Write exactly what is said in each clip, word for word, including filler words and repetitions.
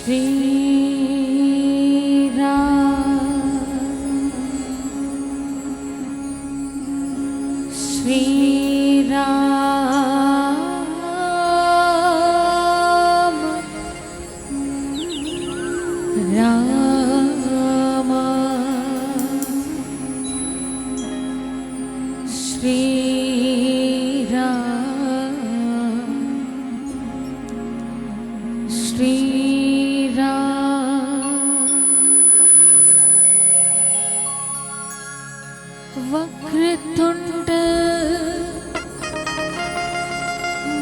श्री राम, श्री राम, राम, श्री राम, श्री राम। वक्रतुंड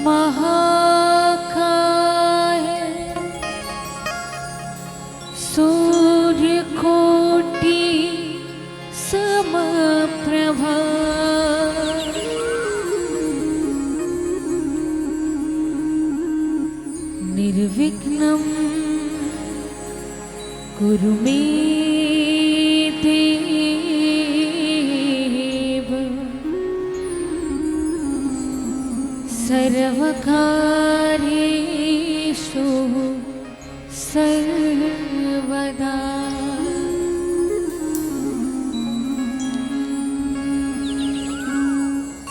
महाकाय, सूर्यकोटि समप्रभा, निर्विघ्नं कुरु मे देव, सर्वकार्येषु सर्वदा।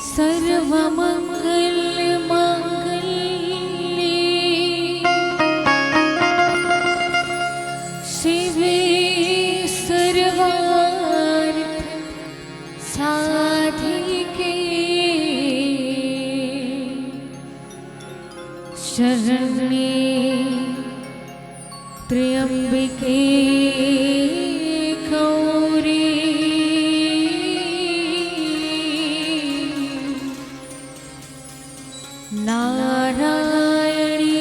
सर्वमंगल मांगल्ये, शिवे सर्वार्थ साधिके, शरण्ये त्र्यंबके गौरी, नारायणी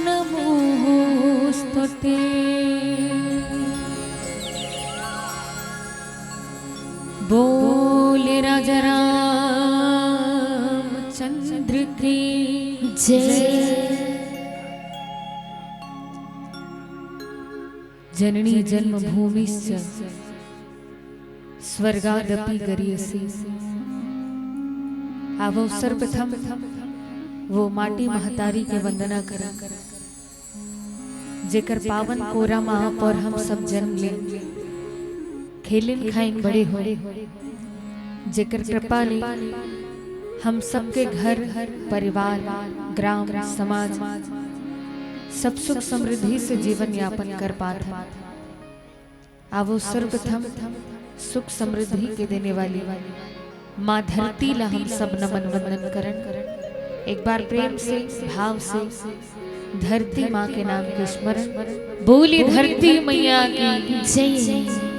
नमोस्तुते। बोल राजा रामचंद्र की जय। जननी जन्मभूमिश्च स्वर्गादपि गरीयसी। आवो सर्वप्रथम वो माटी महतारी के वंदना करन, जेकर पावन कोरा म आप और हम सब जन्म लेन, खेलिन खाइन बड़े होए, जेकर कृपा ले हम सबके घर, परिवार, ग्राम, समाज सब सुख समृद्धि से जीवन यापन कर पात हन। आवो सर्वप्रथम सुख समृद्धि के देने वाली माँ धरती ला हम सब नमन वंदन करन। एक बार प्रेम से, भाव से धरती माँ के नाम के स्मरण। बोली धरती मैया की जय।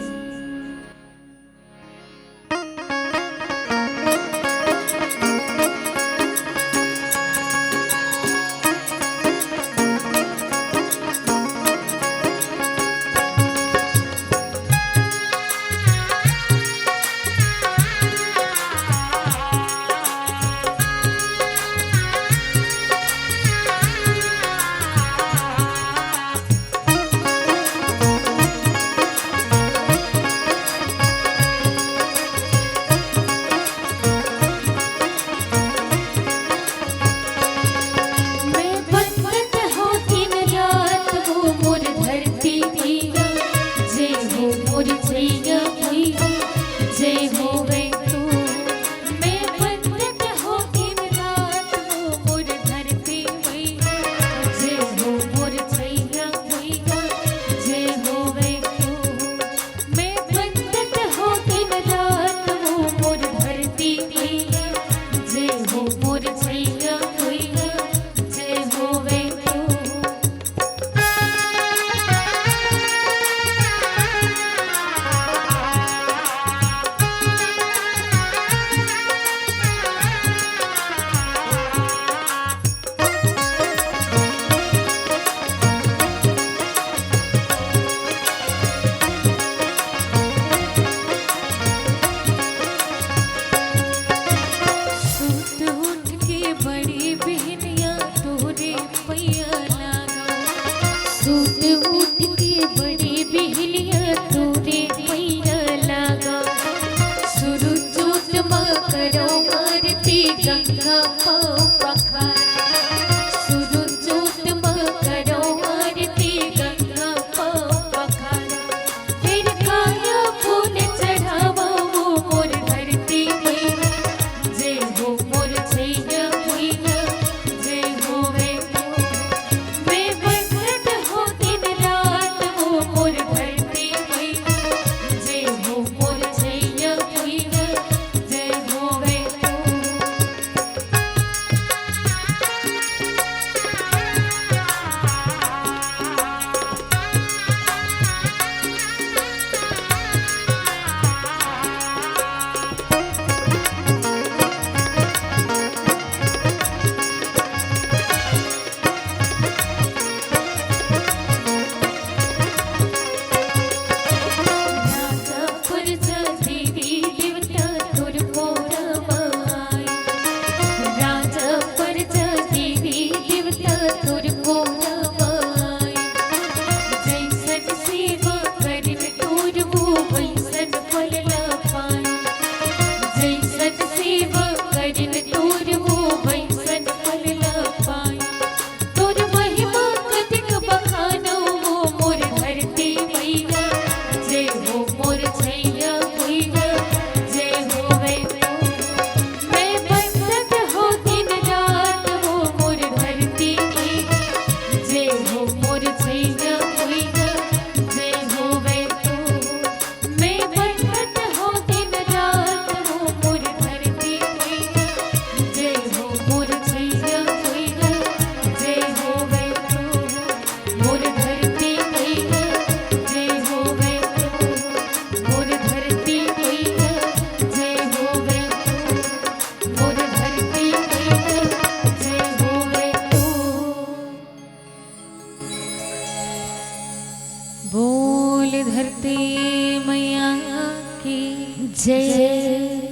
जय।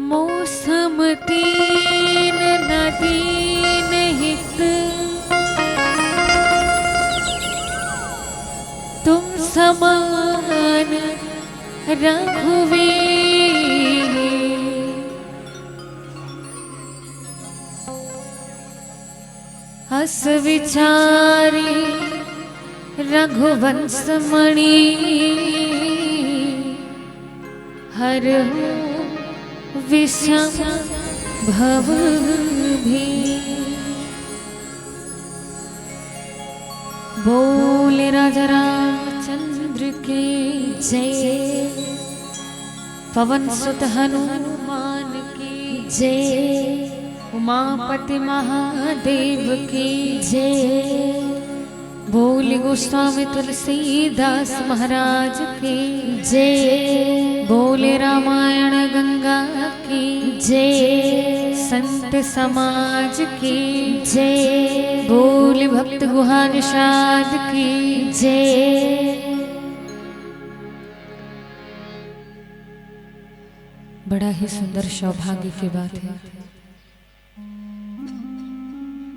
मौसम तीन नदीन हित, तुम समान रघुवीर। अस विचारी रघुवंश मणि, हरहु विषम भव भी। बोल राजा रामचंद्र की जय। पवन सुत हनुमान की जय। उमापति महादेव की जय। बोल गोस्वामी तुलसीदास महाराज की जय। बोल रामायण गंगा की जय। संत समाज की जय। बोल भक्त गुहा निषाद की जय। बड़ा ही सुंदर सौभाग्य की बात है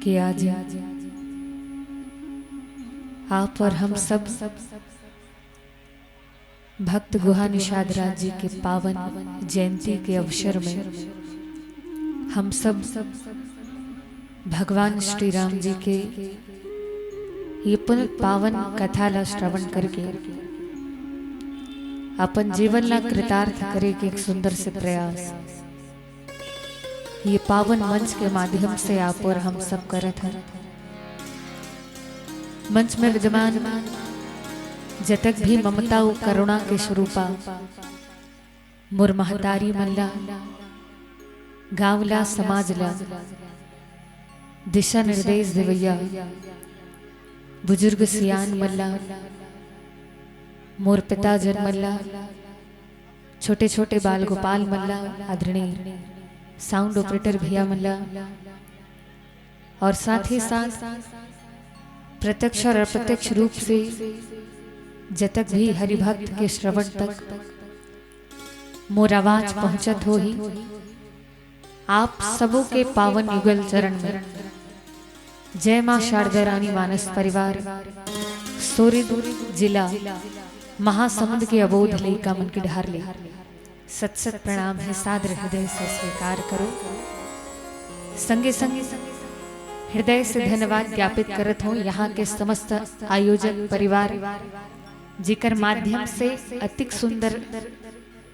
कि आज आप और हम सब भक्त गुहा निषाद राज जी के पावन जयंती के अवसर में हम सब भगवान श्री राम जी के ये पुण्य पावन कथा ला श्रवण करके अपन जीवन ला कृतार्थ करे के एक सुंदर से प्रयास ये पावन मंच के माध्यम से आप और हम सब करत हन। मंच में विद्यमान जतक भी ममता अउ करुणा के स्वरूपा मोर महतारी मन ला, गांव ला, समाज ला दिशा निर्देश देवैया बुजुर्ग सियान मन ला, मोर पिताजन मन ला, छोटे छोटे बाल गोपाल मन ला, आदरणीय साउंड ऑपरेटर भैया मन ला, और साथ ही साथ प्रत्यक्ष और अप्रत्यक्ष रूप से जतक भी हरिभक्त के श्रवण तक मोर आवाज पहुंचत होही, आप सबो के पावन युगल चरण में जय मां शारदा रानी मानस परिवार, सोरिद जिला महासमुंद के अबोध लइका मन के डहार ले सत सत प्रणाम हे, सादर हृदय से स्वीकार करो। संगे संग हृदय से धन्यवाद ज्ञापित करत हों यहाँ के समस्त आयोजक परिवार, जेकर माध्यम से अतिक सुंदर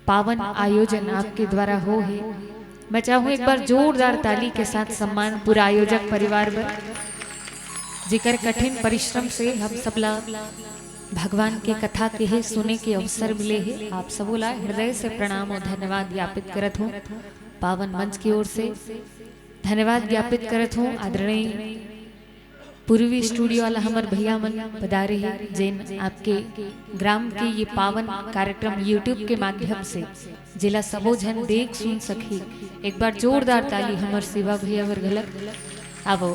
पावन आयोजन आपके द्वारा हो हे। मैं चाहूँ एक बार जोरदार ताली के साथ सम्मान पूरा आयोजक परिवार बर, जेकर कठिन परिश्रम से हम सबला भगवान के कथा के हे सुने के अवसर मिले हे। आप सबो ला हृदय से प्रणाम और धन्यवाद ज्ञापित करत हूँ। पावन मंच की ओर से धन्यवाद ज्ञापित करत हूँ आदरणीय पूर्वी स्टूडियो वाला हमर भैया मन पधारे हे, जेन आपके ग्राम के ये पावन कार्यक्रम YouTube के माध्यम से जेला सबो झन देख सुन सकही। एक बार जोरदार ताली हमर सेवा भैया बर घलक। आवो,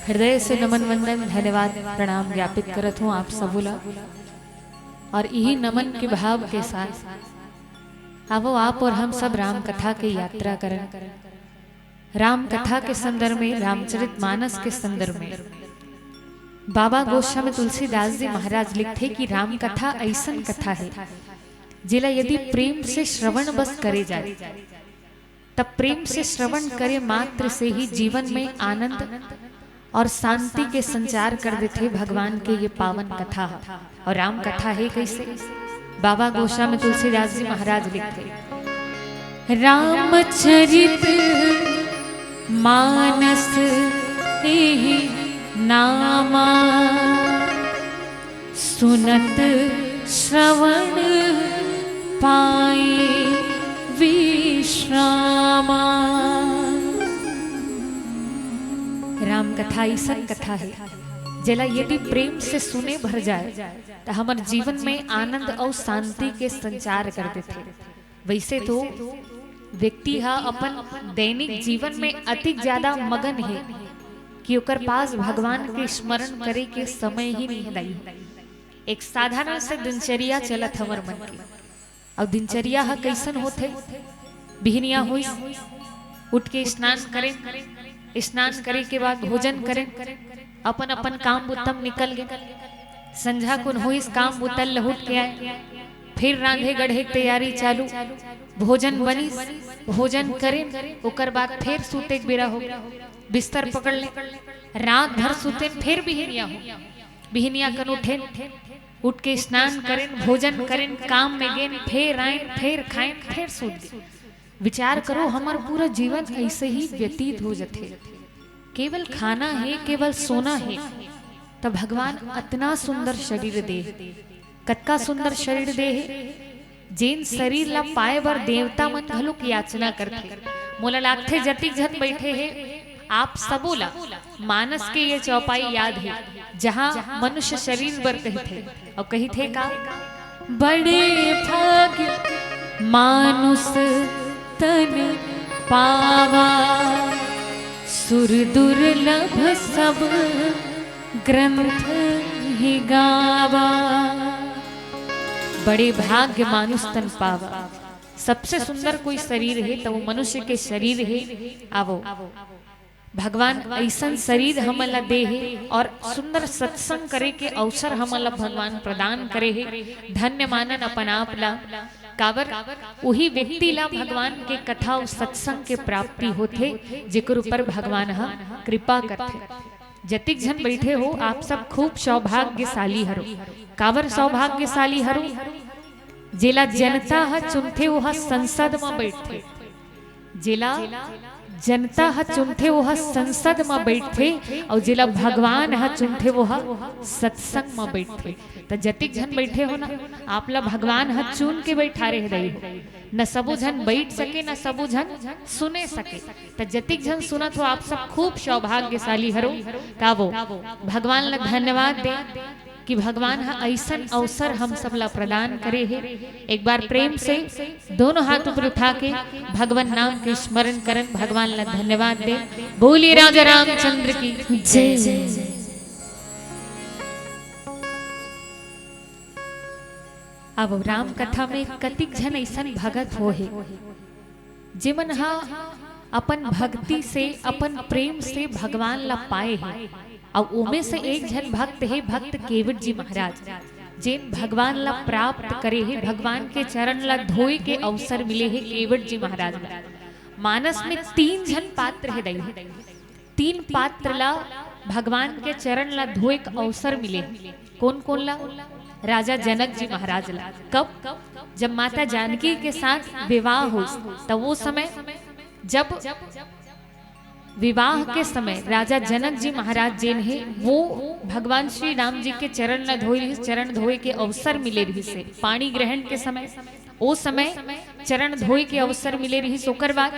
हृदय से नमन वंदन धन्यवाद प्रणाम ज्ञापित करत हूँ आप सबो ला। और यही नमन के भाव के साथ आवो आप और हम सब राम कथा के यात्रा करन। राम कथा के संदर्भ में, रामचरित मानस के संदर्भ में बाबा गोस्वामी तुलसीदास जी महाराज लिखथे कि राम कथा अइसन कथा हे, जेला यदि प्रेम से श्रवण बस करे जाए, तब प्रेम से श्रवण करे मात्र से ही जीवन में आनंद और शांति के संचार कर देथे भगवान के ये पावन कथा ह। और राम कथा हे कइसे? बाबा गोस्वामी तुलसीदास जी महाराज लिखथे, रामचरित मानस एहि नामा, सुनत श्रवण पाए विश्रामा। राम कथा अइसन कथा हे, जेला यदि प्रेम से सुने भर जाए, त हमर जीवन में आनंद अउ शांति के संचार कर देथे। वइसे तो व्यक्ति ह अपन दैनिक जीवन में अतिक ज्यादा मगन हे, कि ओकर पास भगवान के स्मरण करे के समय ही नहीं है दाई। एक साधारण से दिनचर्या चलत हमर मन के। अउ दिनचर्या ह कइसन होथे? बिहनिया होइस, उठ के स्नान करें, स्नान करे के बाद भोजन करें, अपन अपन काम बुता म निकल गे। संझा कुन होइस, काम बुता ल लहुट के आए, फिर रांधे गढ़े के तैयारी चालू, भोजन बनिस, भोजन करें, ओकर बाद फिर सूते के बेरा हो, बिस्तर पकड़ लें, रात भर सूतेन, फिर बिहनिया हो, बिहनिया कन उठेन, उठ के स्नान करेन, भोजन करेन, काम में गेन, फेर आएन, फेर खाएन, फेर सूत गेन। विचार करो, हमर पूरा जीवन ऐसे ही व्यतीत हो जथे। केवल खाना हे, केवल सोना हे, त भगवान अतना सुंदर शरीर दे हे, कतका सुंदर शरीर दे हे। जेन शरीर ला पाए बर देवता मन घलोक याचना करथे। मोला लागथे, जतिक झन बइठे हे, आप सबो ला मानस के ये चौपाई याद हे, जहाँ मनुष्य शरीर बर कहिथे, अउ कहिथे का? बड़े भाग्य मानुष तन पावा, सुर दुर्लभ सब ग्रंथ ही गावा। बड़े भाग्य मानुष तन पावा। सबसे सुंदर कोई शरीर हे, त वो मनुष्य के शरीर हे। आवो, भगवान अइसन शरीर हमन ला दे हे अउ सुंदर सत्संग करे के अवसर हमन ला भगवान प्रदान करे हे। धन्य मानन अपन आप ला, काबर उही व्यक्ति ला भगवान के कथा अउ सत्संग के प्राप्ति होथे, जेकर ऊपर भगवान ह कृपा करथे। जतिक झन बइठे हो, आप सब खूब सौभाग्यशाली हरो। काबर सौभाग्यशाली हरो? जेला जनता ह चुनथे, ओह संसद म बइठथे। जेला जनता ह चुनथे, ओह संसद म बइठथे, अउ जेला भगवान ह चुनथे, ओह सत्संग म बइठथे। त जतिक झन बइठे हो ना, आप ला भगवान ह चुन के बइठारे हे दाई हो। न सबो झन बइठ सके, न सबो झन सुने सके। त जतिक झन सुनत हो, आप सब खूब सौभाग्यशाली हरो। त आवो, भगवान ला धन्यवाद दे कि भगवान ह अइसन अवसर हम सब ला प्रदान करे हे। एक बार प्रेम से दोनों हाथ ऊपर उठा के भगवान नाम के स्मरण करन, भगवान ला धन्यवाद दे। बोलिए राजा रामचंद्र की जय। अब राम कथा में कतिक झन अइसन भगत हो हे, जेमन ह अपन भक्ति से, अपन प्रेम से भगवान ला पाए हे। अउ ओमे से एक झन भक्त हे, भक्त केवट जी महाराज, जेन भगवान ला प्राप्त करे हे, भगवान के चरण ला धोए के अवसर मिले हे केवट जी महाराज ला। मानस में तीन झन पात्र हे दाई हो, तीन पात्र ला भगवान के चरण ला धोए के अवसर मिले हे। कोन कोन ला? राजा जनक जी महाराज ला। कब? जब माता जानकी के साथ विवाह होइस, त वो समय, जब विवाह के समय राजा जनक जी महाराज जेन हे, वो भगवान श्री राम जी के चरण ला धोए रिहिस, चरण धोए के अवसर मिले रिहिस हे, पाणी ग्रहण के समय, ओ समय चरण धोए के अवसर मिले रिहिस। ओकर बाद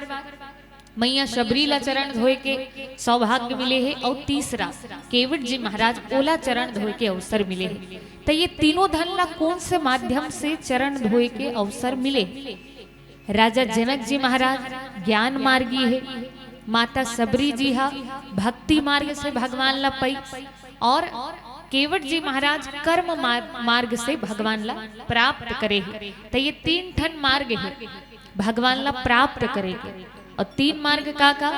मैया शबरी ला चरण धोए के सौभाग्य मिले हे, अउ तीसरा केवट जी महाराज ओला चरण धोए के अवसर मिले हे। त ये तीनों धन ला कोन से माध्यम से चरण धोए के अवसर मिले? राजा जनक जी महाराज ज्ञान मार्गी हे, माता शबरी जी हा भक्ति मार्ग से भगवान ला पई, अउ केवट जी महाराज कर्म मार-, मार्ग से भगवान ला प्राप्त करे हे। त ये तीन ठन मार्ग हे भगवान ला प्राप्त करे के। अउ तीन मार्ग का का?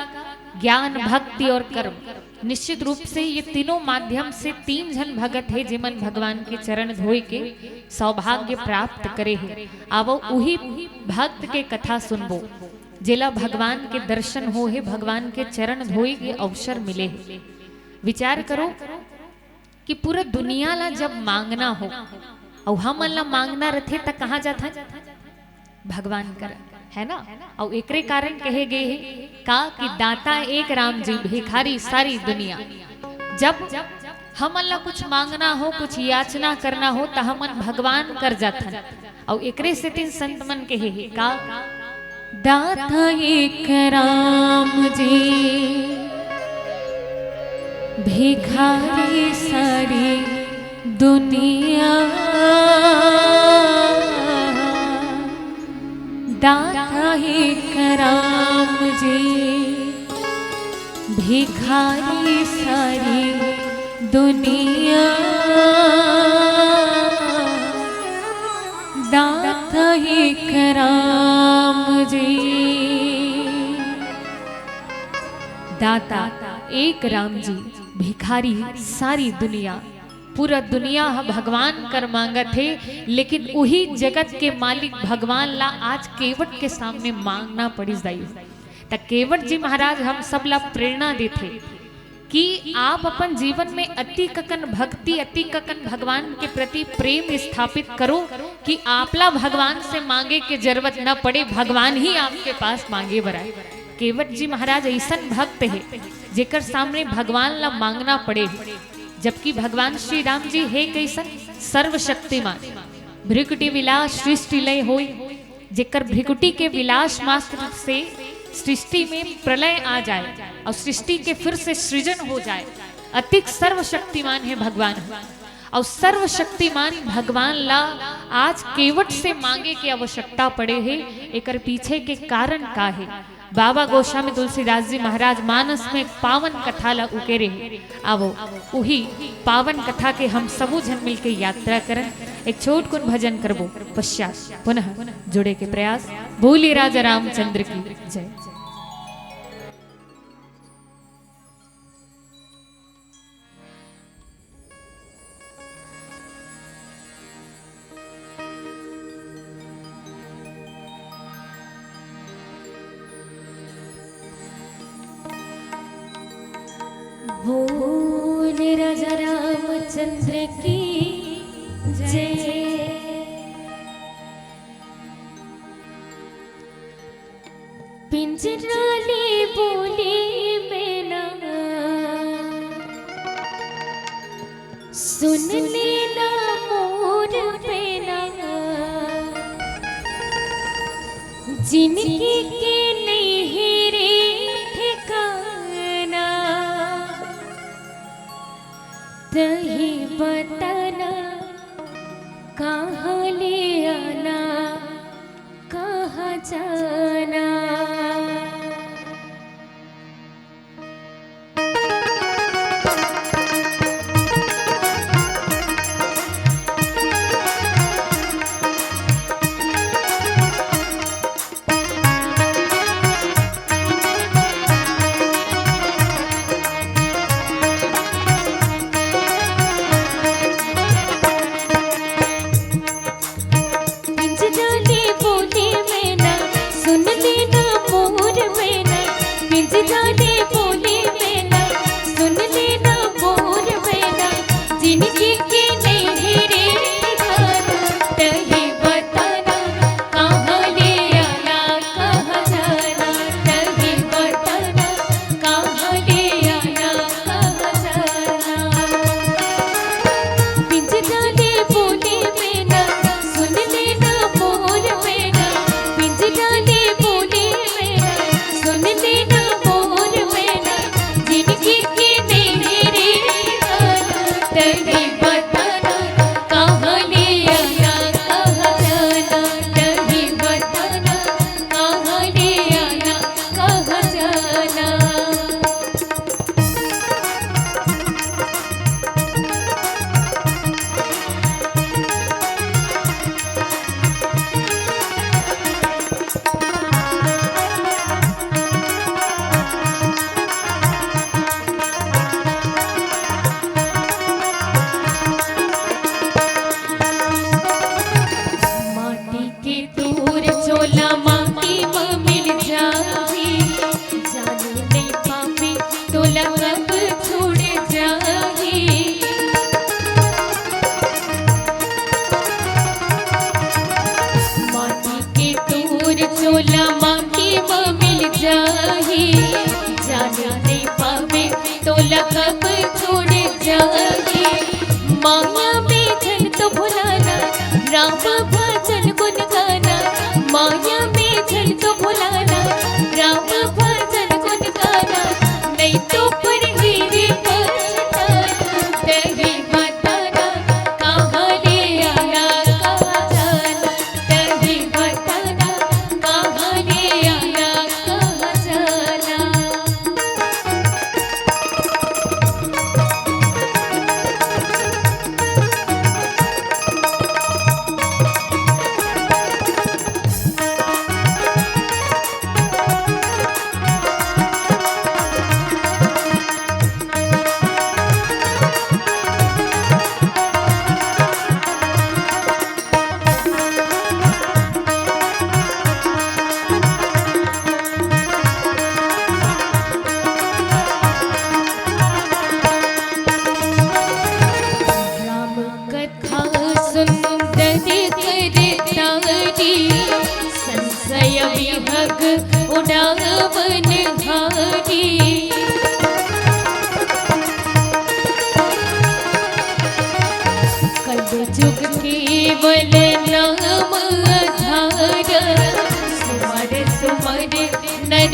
ज्ञान, भक्ति अउ कर्म। निश्चित रूप से ये तीनों माध्यम से तीन झन भगत हे, जेमन भगवान के चरण धोए के सौभाग्य प्राप्त करे हे। आवो उही भक्त के कथा सुनबो, जेला भगवान के दर्शन हो हे, भगवान के चरण धोए के अवसर मिले हे। विचार करो कि पूरा दुनिया ला जब मांगना हो, अउ हमन ला मांगना रथे, त कहाँ जाथन? भगवान कर, है ना? अउ एकरे कारण कहे गे हे का कि दाता एक राम जी, भिखारी सारी दुनिया। जब हमन ला कुछ मांगना हो, कुछ याचना करना हो, त हमन भगवान कर जाथन। अउ एकरे सेतिन संत मन कहे हे का? दाता एक राम जी, भिखारी सारी दुनिया। दाता एक राम जी, भिखारी सारी दुनिया, दाता एक राम जी। दाता एक राम जी, भिखारी सारी दुनिया। पूरा दुनिया ह भगवान कर मांगत हे, लेकिन उही जगत के मालिक भगवान ला आज केवट के सामने मांगना पड़िस दाई। त केवट जी महाराज हम सब ला प्रेरणा देथे कि आप अपन जीवन में अति ककन भक्ति, अति ककन भगवान के प्रति प्रेम स्थापित करो कि आपला भगवान से मांगे के जरूरत न पड़े, भगवान ही आपके पास मांगे बर आए। केवट जी महाराज ऐसन भक्त हे, जेकर सामने भगवान ला मांगना पड़े हे, जबकि भगवान श्री राम जी हे कैसन? सर्वशक्तिमान। भृकुटी विलास सृष्टि लय होई, जेकर भृकुटी के विलास मात्र से सृष्टि में प्रलय आ जाए और सृष्टि के फिर से सृजन हो जाए, अतिक सर्वशक्तिमान हे भगवान। और सर्वशक्तिमान भगवान ला आज केवट से मांगे के आवश्यकता पड़े हे। एकर पीछे के कारण का हे? बाबा गोस्वामी तुलसीदास जी महाराज मानस में पावन कथा ला उकेरे हे। आवो, उही पावन कथा के हम सबू झन मिलके यात्रा करन। एक छोट कुन भजन करबो, पश्चात पुनः जुड़े के प्रयास। बोलिए राजा रामचंद्र की जय। बोल राजा रामचंद्र की जय। पिंजरा ले बोले मैना, सुन लेना मोर पैना। जिनगी के नहीं रे ठिकाना, तही बताना कहाँ ले आना, कहाँ जाना।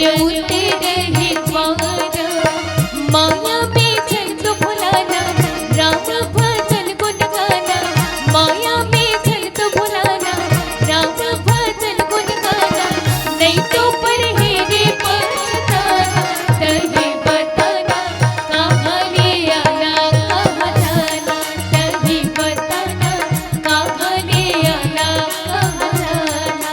उते रहे पार। माया में झल तो भुलाना, राम भजन गुण गाना। माया में झल तो भुलाना, राम भजन गुण गाना। नहीं तो पर हे रे पछताना, तही बताना, कहाँ ले आना, कहाँ जाना। तही बताना, कहाँ ले आना, कहाँ जाना।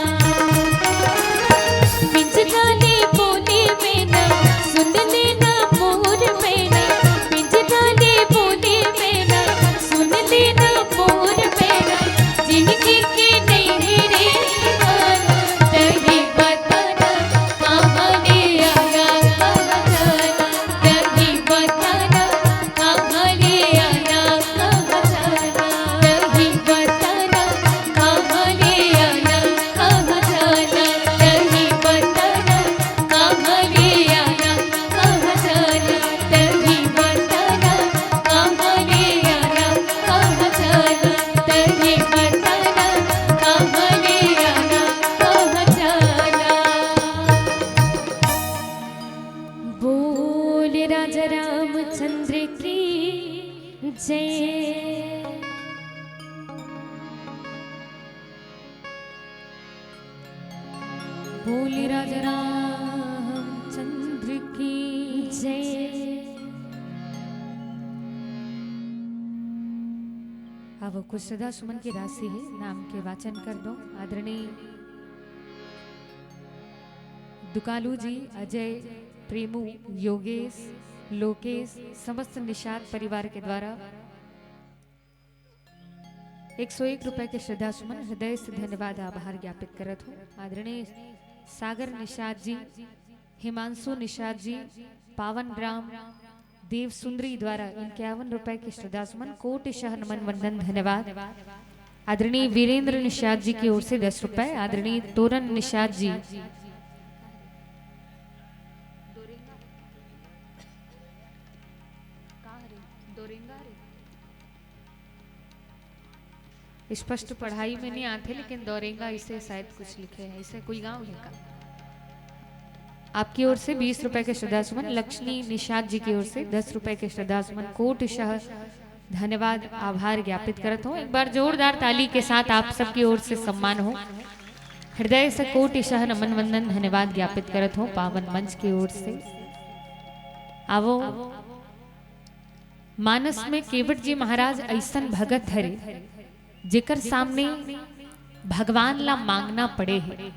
पिंजरा ले बोले मैना, सुन लेना मोर मैना। पिंजरा ले बोले मैना, सुन लेना मोर मैना। जिनगी के नहीं रे ठिकाना, तही बताना, कहाँ ले आना, कहाँ जाना। तही बताना, कहाँ ले आना, कहाँ जाना। तही बताना, कहाँ ले आना, कहाँ जाना। तही बताना, कहाँ ले आना, कहाँ जाना। तही बताना, कहाँ ले आना, कहाँ जाना। तही बताना, कहाँ ले आना, कहाँ जाना। बोल राजा रामचंद्र की जय। बोल राजा रामचंद्र की जय। अब कुछ श्रद्धा सुमन की राशि है, नाम के वाचन कर दो। आदरणीय दुकालू जी, अजय, प्रेमू, योगेश, लोकेश, समस्त निषाद परिवार के द्वारा एक सौ एक रुपए के श्रद्धा सुमन हृदय से धन्यवाद आभार ज्ञापित करत हूँ। आदरणीय सागर निषाद जी, हिमांशु निषाद जी, पावन राम, देव सुंदरी द्वारा इक्यावन रुपए के श्रद्धा सुमन कोटि शह नमन वंदन धन्यवाद। आदरणीय वीरेंद्र निषाद जी की ओर से दस रुपए। आदरणीय तोरन निषाद जी, स्पष्ट पढ़ाई में नहीं आते, लेकिन दौरेंगा इसे शायद कुछ लिखे हैं, इसे कोई गांव है का? आपकी ओर से बीस रुपए के श्रद्धा सुमन, लक्ष्मी निषाद जी की ओर से दस रुपए के श्रद्धा सुमन, कोटि शह धन्यवाद आभार ज्ञापित करत हूँ। एक बार जोरदार ताली के साथ आप सबकी ओर से सम्मान हो, हृदय से कोटि शह नमन वंदन धन्यवाद ज्ञापित करत हूँ पावन मंच की ओर से। आवो, मानस में केवट जी महाराज अइसन भगत हरे, जेकर सामने भगवान ला मांगना पड़े हे।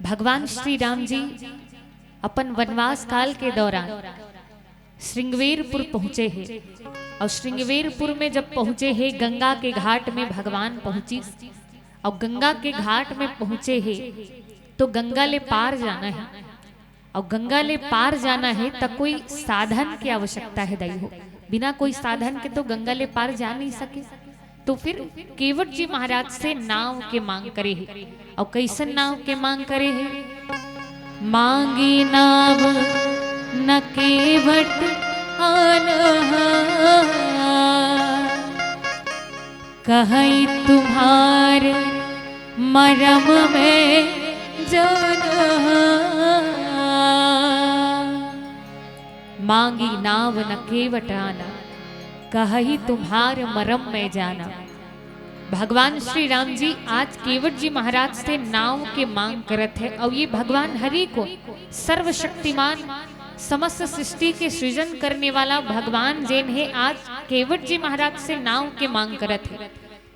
भगवान श्री राम जी अपन वनवास काल के दौरान श्रृंगवेरपुर पहुंचे हे, और श्रृंगवेरपुर में जब पहुंचे हे, गंगा के घाट में भगवान पहुंचिस, और गंगा के घाट में पहुंचे हे, तो गंगा ले पार जाना है। अउ गंगा ले पार जाना हे, त कोई साधन के आवश्यकता हे दाई हो। बिना कोई साधन के तो गंगा ले पार जा नहीं सके। तो फिर केवट जी महाराज से नाव के मांग करे हे। अउ कइसन नाव के मांग करे हे? मांगी नाव न केवट आना, कहई तुम्हार मरम में जाना। मांगी नाव न केवट आना, कहई तुम्हार मरम में जाना। भगवान श्री राम जी आज केवट जी महाराज से नाव के मांग करत हे, अउ ये भगवान हरि को, सर्वशक्तिमान, समस्त सृष्टि के सृजन करने वाला भगवान जेन हे, आज केवट जी महाराज से नाव के मांग करत हे।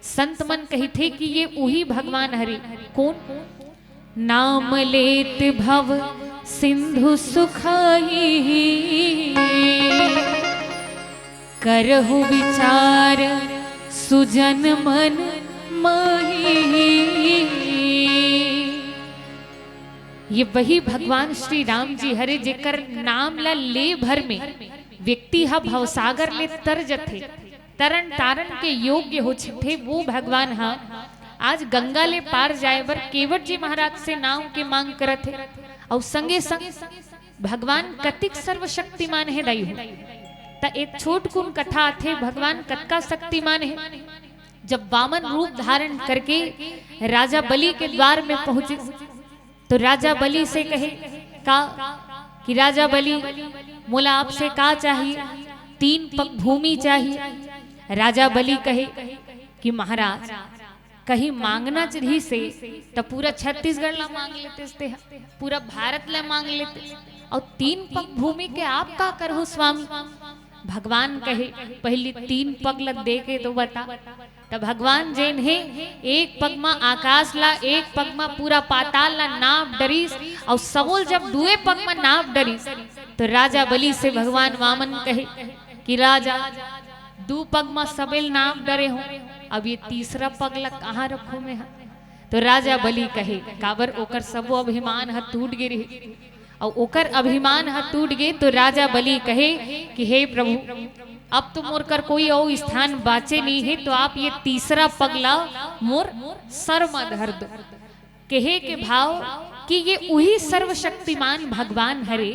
संत मन कहिथे कि ये उही भगवान हरे। कोन? नाम लेत भव सिंधु सुखाई, करहु विचार सुजन मन माही। ये वही भगवान श्री राम जी हरे, जेकर नाम ला ले भर में व्यक्ति ह भवसागर ले तर जथे, तरन तारन के योग्य हो जथे, वो भगवान ह आज गंगा ले पार जाए बर केवट जी महाराज से नाव के मांग करत हे। अउ संगे संग भगवान कतिक सर्वशक्तिमान हे दाई हो। त एक छोटकुन कथा आथे, भगवान कतका शक्तिमान हे। जब वामन रूप धारण करके राजा बलि के द्वार में पहुंचे, तो राजा बलि से कहे, का कि राजा बलि, मोला आपसे का चाहिए? तीन पग भूमि चाहिए। राजा बलि कहे कि महाराज, कहीं मांगना चाहिए से त पूरा छत्तीसगढ़ ला मांग लेते, पूरा भारत ला मांग लेते, और तीन पग भूमि के आप का करहु स्वामी? भगवान कहे, पहली तीन पग ला दे के तो बता। त भगवान जेन हे, एक पग म आकाश ला, एक पग म पूरा पाताल ला नाप डरिस, अउ सबोल जब दुए पग म नाप डरिस, तो राजा बलि से भगवान वामन कहे कि राजा, दू पग म सबेल नाप डरे हो, अब ये तीसरा पग ला कहाँ रखूं मैं ह? तो राजा बलि कहे, काबर ओकर सबो अभिमान ह टूट गे रहे। अउ ओकर अभिमान ह टूट गे, तो राजा बलि कहे कि हे प्रभु, अब तो मोर कर कोई अउ स्थान बाचे नहीं है, तो आप ये तीसरा पग ला मोर सर म धर दो। कहे के भाव कि ये उही सर्वशक्तिमान भगवान हरे,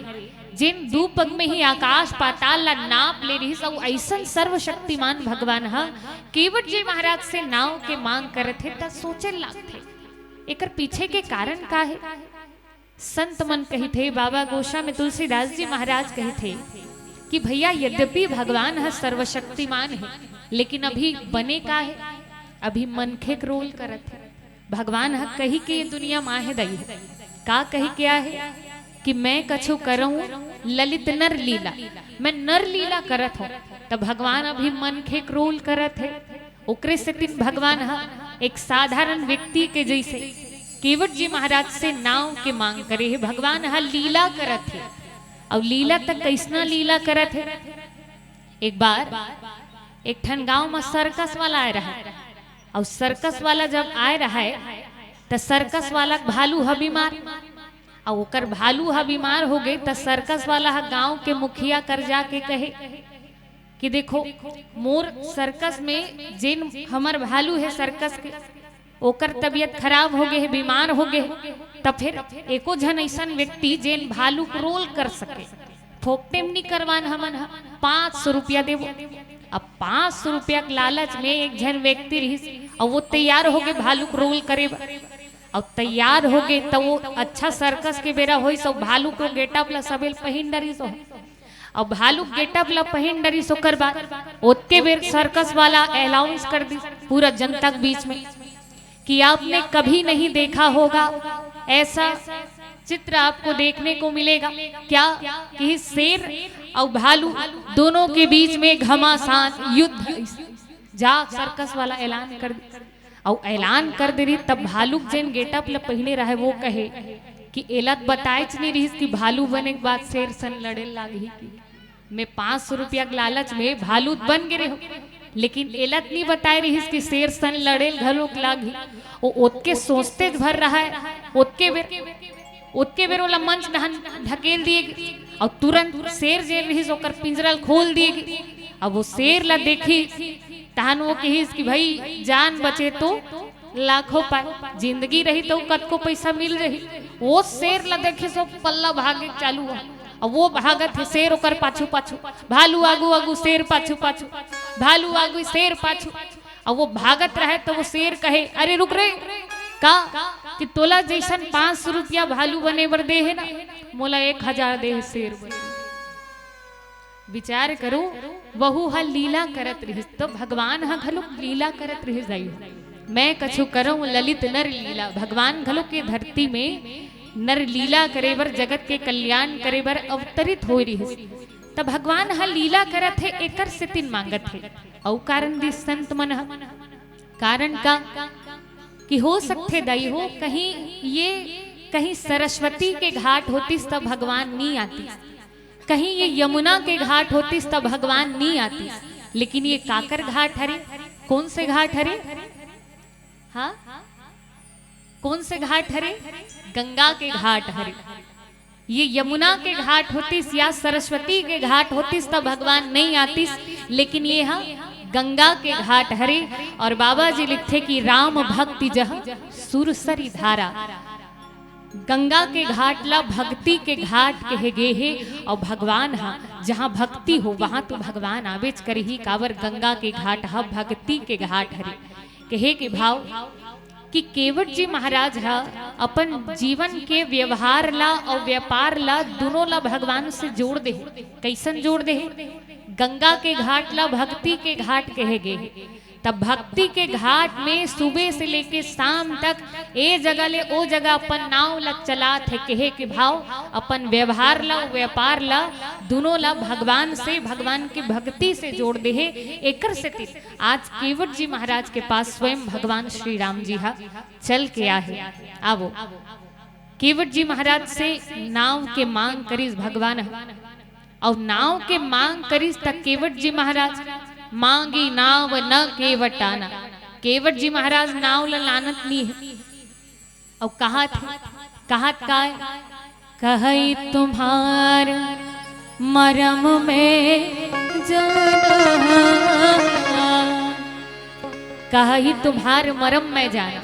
जेन दू पग में ही आकाश पाताल ला नाप ले रहिस, अउ अइसन सर्वशक्तिमान भगवान ह केवट जी महाराज से नाव के मांग करत हे, त सोचे लागथे, एकर पीछे के कारण का हे? संत मन कहिथे, बाबा गोसा में तुलसीदास जी महाराज कहिथे कि भैया, यद्यपि भगवान ह सर्वशक्तिमान हे, लेकिन अभी बने का हे? अभी मनखे के रोल करत हे। भगवान ह कहि के ये दुनिया म आहे दई हे। का कहि के आहे? कि मैं कछु करऊं ललित नर लीला, मैं नर लीला करत हूं। त भगवान अभी मनखे के रोल करत हे। ओकरे सेतिन भगवान ह एक साधारण व्यक्ति के जैसे केवट जी महाराज से नाव के मांग करे हे। भगवान ह लीला करत हे। अउ लीला त कइसना लीला करत हे? एक बार एक ठन गांव म सर्कस वाला आए रहय, अउ सर्कस वाला जब आए रहय, त सर्कस वाला के भालू ह बीमार, अउ ओकर भालू ह बीमार हो गे, त सर्कस वाला ह गांव के मुखिया कर जाके कहे कि देखो, मोर सर्कस में जेन हमर भालू हे सर्कस के, ओकर तबीयत खराब हो गे हे, बीमार हो गे हे, त फिर एको झन अइसन व्यक्ति जेन भालू के रोल कर सके, फोकटे म नी करवान, हमन ह पाँच सौ रुपया देबो। अब पाँच सौ रुपया के लालच में एक झन व्यक्ति रहिस, अउ वो तैयार हो गे भालू के रोल करे बर। अउ तैयार हो गे, त वो अच्छा सर्कस के बेरा होइस, अउ भालू के गेटअप ला सबेल पहिन डरिस हो। अउ भालू के गेटअप ला पहिन डरिस, ओकर बाद ओतके बेर सर्कस वाला अनाउंस कर दिस पूरा जनता के बीच में कि आपने कभी नहीं देखा होगा, ऐसा चित्र आपको देखने को मिलेगा। क्या? कि शेर अउ भालू दोनों के बीच में घमासान युद्ध। जा सर्कस वाला ऐलान कर दे, अउ ऐलान कर दे रही, तब भालू के जेन गेटअप ल पहिने रहे, वो कहे कि एला त बताएच नहीं रहिस कि भालू बने के बाद शेर सन लड़े लागही कि मैं पाँच सौ रुपया के लालच में भालू त बन गे रहे हो, लेकिन एला त नहीं बताए रहिस कि शेर सन लड़े घलोक लागही। वो ओतके सोचते भर रहा है, ओतके बेर ओतके बेर ओला मंच डहन ढकेल दिए गे, अउ तुरंत शेर जेन रहिस ओकर पिंजरा ल खोल दिए गे। अब वो शेर ला देखिस, तहन वो कहिस कि भाई, जान बचे तो लाखों पाए, जिंदगी रही तो कतको पैसा मिल रही। वो शेर ला देखिस, वो पल्ला भागे चालू हुआ। अब वो भागत हे, शेर ओकर पाछू पाछू, भालू आगू आगू, शेर पाछू पाछू, भालू आगू, शेर पाछू। अब वो भागत रहे त वो शेर कहे, अरे रुक रे, का कि तोला जैसन पाँच सौ रुपया भालू बने बर दे हे ना, मोला एक हजार दे हे शेर बने। विचार करो, वहू ह लीला करत रहिस, त भगवान ह घलोक लीला करत रहिस दाई हो। मैं कछु करऊं ललित नर लीला, भगवान घलोक के धरती में नर लीला करे बर, जगत के कल्याण करे बर अवतरित होय रहिस। त भगवान ह लीला करत हे, एकर सेतिन मांगत हे। अउ कारण दिस संत मन ह, कारण का कि हो सकथे दाई हो, कहीं ये, कहीं सरस्वती के घाट होतिस त भगवान नी आतिस, कहीं ये यमुना के घाट होतिस त भगवान नी आतिस। लेकिन ये काकर घाट हरे? कौन से घाट हरे? हाँ, कौन से घाट हरे? गंगा के घाट हरे। ये यमुना के घाट होतिस या सरस्वती के घाट होतिस त भगवान नहीं आतिस, लेकिन ये हा गंगा के घाट हरे। और बाबा जी लिखथे कि राम भक्ति जह सुरसरी धारा। गंगा के घाट ला भक्ति के घाट कहे गे हे, और भगवान हा जहाँ भक्ति हो वहाँ तो भगवान आवेच करही, काबर गंगा के घाट हा भक्ति के घाट हरे। कहे के भाव कि केवट जी महाराज ह अपन जीवन के व्यवहार ला अउ व्यापार ला, दुनों ला भगवान से जोड़ दे हे। कइसन जोड़ दे हे? गंगा के घाट ला भक्ति के घाट कहे गे हे। तब भक्ति के घाट में सुबह से लेके शाम तक ए जगह ले ओ जगह अपन नाव ला चलात हे, कहे के भाव अपन व्यवहार ला, व्यापार ला, दुनों ला भगवान से, भगवान की भक्ति से जोड़ दे हे। एकर सेती आज केवट जी महाराज के पास स्वयं भगवान श्री राम जी हा चल के आहे। आवो, केवट जी महाराज से नाव के मांग करिस भगवान ह। अउ नाव के मांग करिस त केवट जी महाराज, "मांगी नाव न केवट आना।" केवट जी महाराज नाव ल लानत नी हे। अउ कहत हे, कहत काय? "कहई तुम्हार मरम में जाना, कहई तुम्हार मरम में जाना।"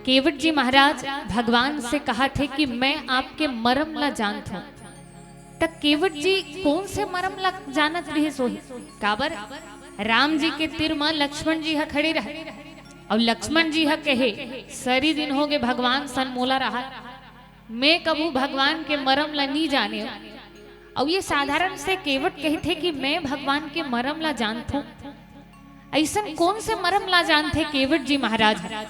केवट जी महाराज भगवान से कहत हे कि मैं आपके मरम ला जानत हूँ। त केवट जी कोन से मरम ला जानत रिहिस होही? काबर राम जी के तीर म लक्ष्मण जी ह खड़े रहे, अउ लक्ष्मण जी ह कहे, "सरी दिन होगे भगवान सन मोला रहा, मैं कभू भगवान के मरम ला नी जाने।" अउ ये साधारण से केवट कहिथे कि मैं भगवान के मरम ला जानथों। अइसन कोन से मरम ला जानथे केवट जी महाराज ह,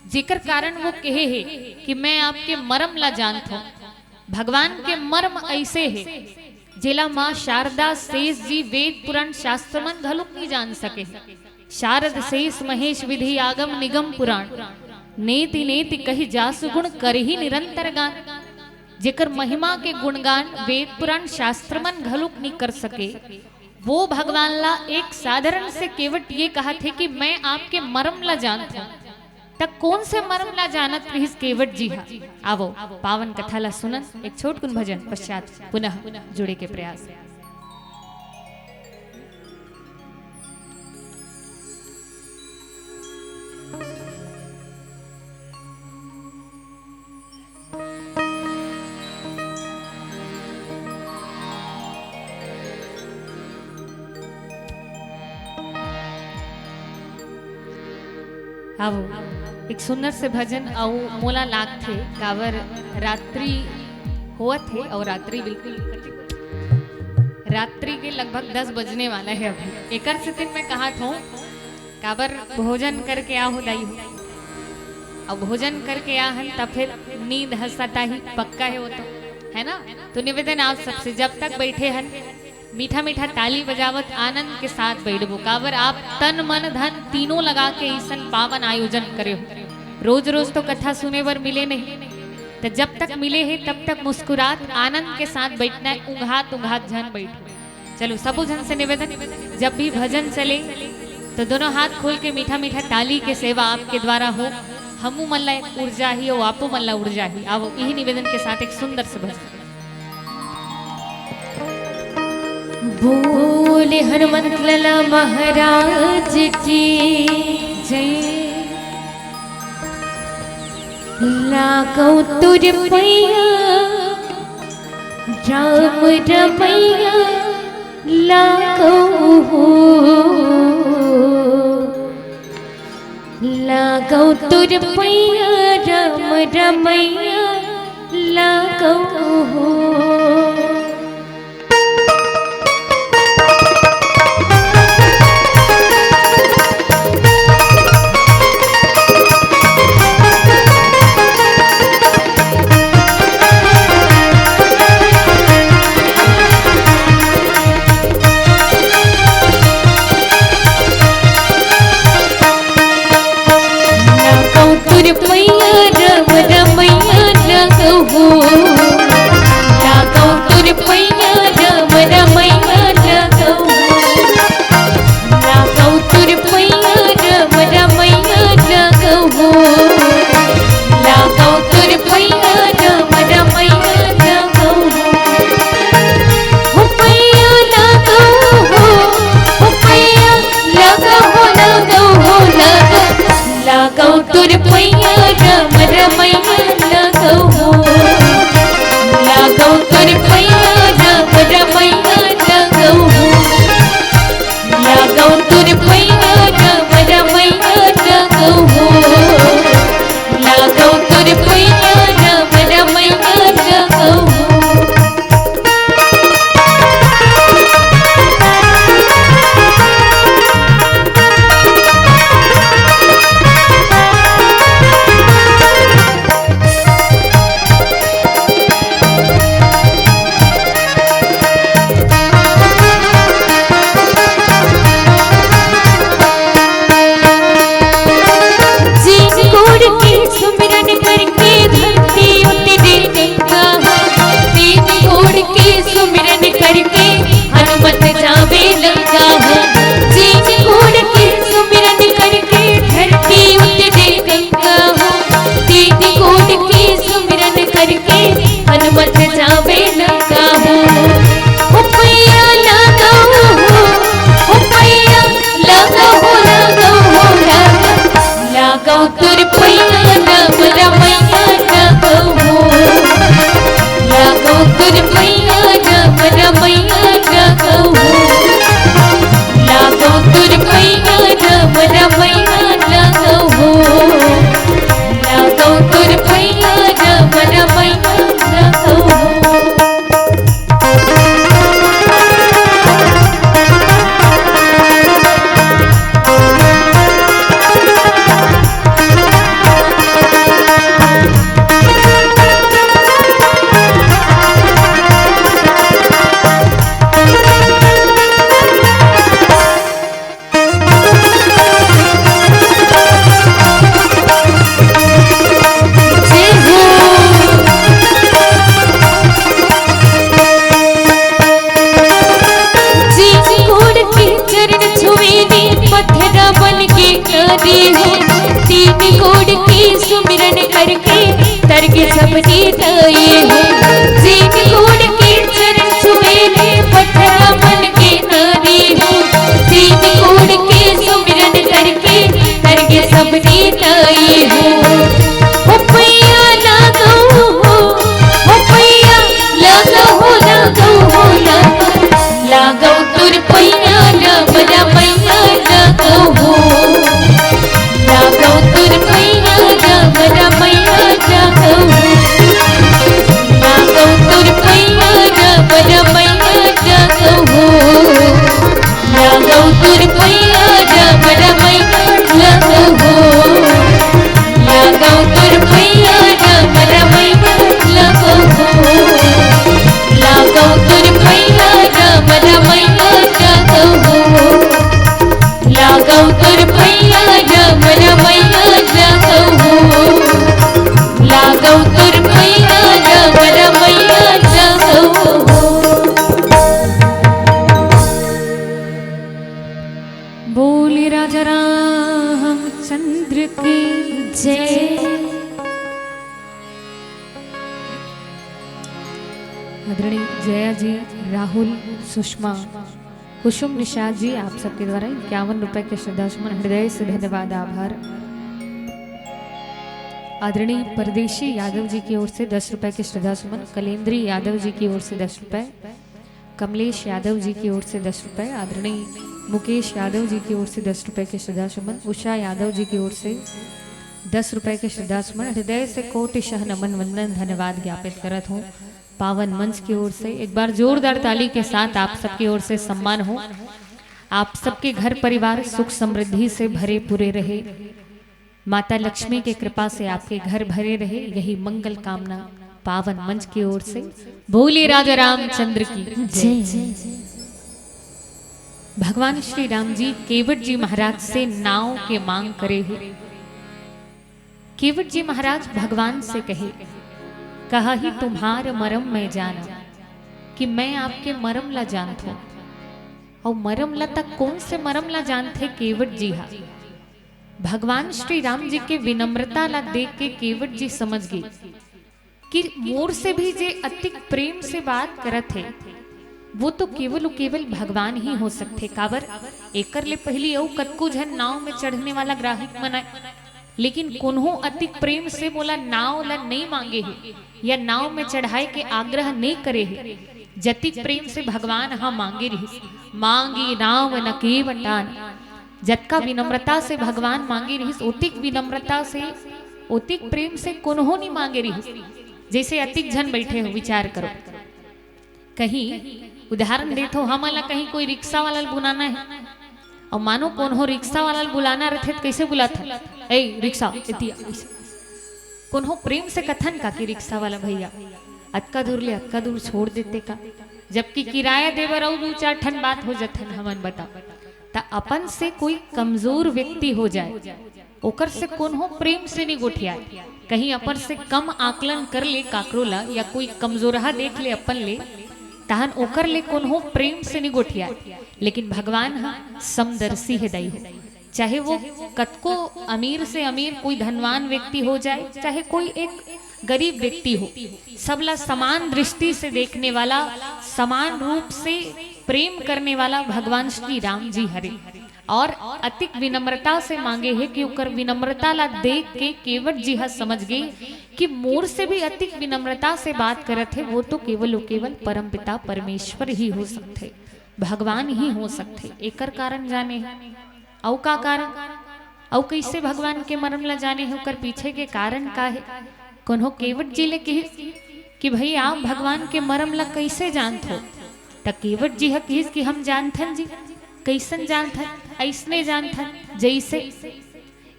जेकर कारण वो कहे हे कि मैं आपके मरम ला जानथों? भगवान के मर्म अइसे हे, जेला माँ शारदा शेष जी वेद पुराण शास्त्र मन घलोक नी जान सके। शारद शेष महेश विधि आगम निगम पुराण, नेति नेति कहि जासु गुण करही निरंतर गान। जेकर महिमा के गुणगान वेद पुराण शास्त्र मन घलोक नी कर सके, वो भगवान ला एक साधारण से केवट ये कहत हे कि मैं आपके मरम ला जानत हूँ। त कोन से मरम ला जानत रिहिस केवट जी हा? आवो, पावन कथा ला सुनन, एक छोटकुन भजन पश्चात पुनः जुड़े के प्रयास। आवो, एक सुंदर से भजन। अउ मोला लागथे काबर रात्रि होवत हे अउ रात्रि बिल्कुल रात्रि के लगभग दस बजने वाला हे अभी। एकर सेती मैं कहत हूँ, काबर भोजन करके आ हो दाई हो, अउ भोजन करके आ हन त फिर नींद ह सताही, पक्का हे वो तो, है ना? तो निवेदन आप सबसे, जब तक बैठे हन मीठा मीठा ताली बजावत आनंद के साथ बैठबो, काबर आप तन मन धन तीनों लगा के अइसन पावन आयोजन करे हो। रोज रोज तो कथा सुने बर मिले नहीं, त जब तक मिले हे तब तक मुस्कुरात आनंद के साथ बैठना हे, उंघात उंघात झन बैठो। चलो, सबो झन से निवेदन, जब भी भजन चले तो दोनों हाथ खोल के मीठा मीठा ताली के सेवा आपके द्वारा हो। हमू मन ला एक ऊर्जा ही, अउ आपो मन ला ऊर्जा ही। आवो, इही निवेदन के साथ एक सुंदर से भजन। बोले हनुमंत लाला महाराज की जय। लागो तुर पैया राम रमैया, लागो हो। लागो तुर पैया राम रमैया, लागो हो। लागो तुर पैया राम रमैया, लागो हो। हो। सीन कोड़ के चरण छुए ले पत्थर मन के नारी हो। सीन कोड़ के सुमिरन करके करके सबरी ताई हो। हो पैया लागो हो, हो पैया लागो हो, लागो हो, लागो। लागो तोर पैया रा बड़ा मैया लागो हो। लागो तोर पैया रा बड़ा मैया लागो हो। लागो तोर पैया रा बड़ा मैया लागो हो। लागो तोर पैया रा बड़ा मैया लागो हो। लागो तोर पैया रा बड़ा मैया लागो हो। लागो तोर पैया रा बड़ा मैया लागो हो। लागो तोर पैया रा बड़ा मैया लागो हो। लागो तोर पैया रा बड़ा मैया लागो हो। बोले राजा रामचंद्र की जय। आदरणीय जया जी, राहुल, सुषमा, कुसुम निषाद जी, आप सबके द्वारा इक्यावन रुपए के श्रद्धा सुमन, हृदय से धन्यवाद, आभार। आदरणीय परदेशी यादव जी की ओर से दस रुपए के श्रद्धा सुमन, कलेंद्री यादव जी की ओर से दस रुपए, कमलेश यादव जी की ओर से दस रुपए, आदरणीय मुकेश यादव जी की ओर से दस रुपए के श्रद्धा सुमन, उषा यादव जी की ओर से दस रुपए के श्रद्धा सुमन, हृदय से कोटिशः नमन, वंदन, धन्यवाद ज्ञापित करत हूँ। पावन मंच की ओर से एक बार जोरदार ताली के साथ आप सबकी ओर से सम्मान हो। आप सबके घर परिवार सुख समृद्धि से भरे पूरे रहे, माता लक्ष्मी के कृपा से आपके घर भरे रहे, यही मंगल कामना पावन मंच की ओर से। बोले राजा रामचंद्र की जय। भगवान श्री राम जी केवट जी महाराज से नाव के मांग करे हे। केवट जी महाराज भगवान से कहे, कहा ही तुम्हार मरम मैं जाना, कि मैं आपके मरम ला जानथों। अउ मरम ला तक कोन से मरम ला जानथे केवट जी हा? भगवान श्री राम जी के विनम्रता ला देख के केवट जी समझ गे कि मोर से भी जे अतिक प्रेम से बात करत हे, वो तो केवल अउ केवल भगवान ही हो सकथे। काबर, एकर ले पहिली अउ कतको झन नाव में चढ़ने वाला ग्राहक मन आय, लेकिन कोन्हो अतिक प्रेम से मोला नाव ला नइ मांगे हे या नाव में चढ़ाए के आग्रह नइ करे हे। जतिक प्रेम से भगवान ह मांगे रिहिस, मांगी नाव न केवटान। जतका विनम्रता से भगवान मांगे रिहिस, ओतिक विनम्रता से, ओतिक प्रेम से कोन्हो नइ मांगे रिहिस। जइसे अतिक झन बइठे हो, विचार करो। कहीं उदाहरण देथो, हमन ला कहीं कोई रिक्शा वाला ल बुलाना हे, अउ मानो कोन्हो रिक्शा वाला ल बुलाना रथे, त कइसे बुलाथन? "ए रिक्शा, एती आ," अइसे। कोन्हो प्रेम से कथन का कि, "रिक्शा वाला भैया, अतका दूर ले अतका दूर छोड़ देते का?" जबकि किराया दे बर अउ दू चार ठन बात हो जथन, हमन बताओ। त अपन से कोई कमजोर व्यक्ति हो जाए, ओकर से कोन्हो प्रेम से नइ गोठियाय। कहीं अपन से कम आकलन कर ले काकरो ला या कोई कमजोरहा देख ले अपन ले, तहन ओकर ले कोन्हो प्रेम से नइ गोठियाय। लेकिन भगवान ह समदर्शी हे दाई हो, चाहे वो कतको अमीर से अमीर कोई धनवान व्यक्ति हो जाए, चाहे कोई एक गरीब व्यक्ति हो, सबला समान दृष्टि से देखने वाला, समान रूप से प्रेम करने वाला भगवान श्री राम जी हरे। और अतिक विनम्रता से मांगे हे कि ओकर विनम्रता ला देख के केवट जी ह समझ गे कि मोर से भी अतिक विनम्रता से बात करत हे, वो तो केवल अउ केवल परमपिता परमेश्वर ही हो सकथे, भगवान ही हो सकथे। एकर कारण जाने हे। अउ का कारण? अउ कइसे भगवान के मरम ला जाने हे, ओकर पीछे के कारण का हे? कोन्हो केवट जी ले किहिस कि भई, आप भगवान के मरम ला कइसे जानथो? त केवट जी ह किहिस कि हम जानथन जी। कइसन जानथन? अइसने जानथन जइसे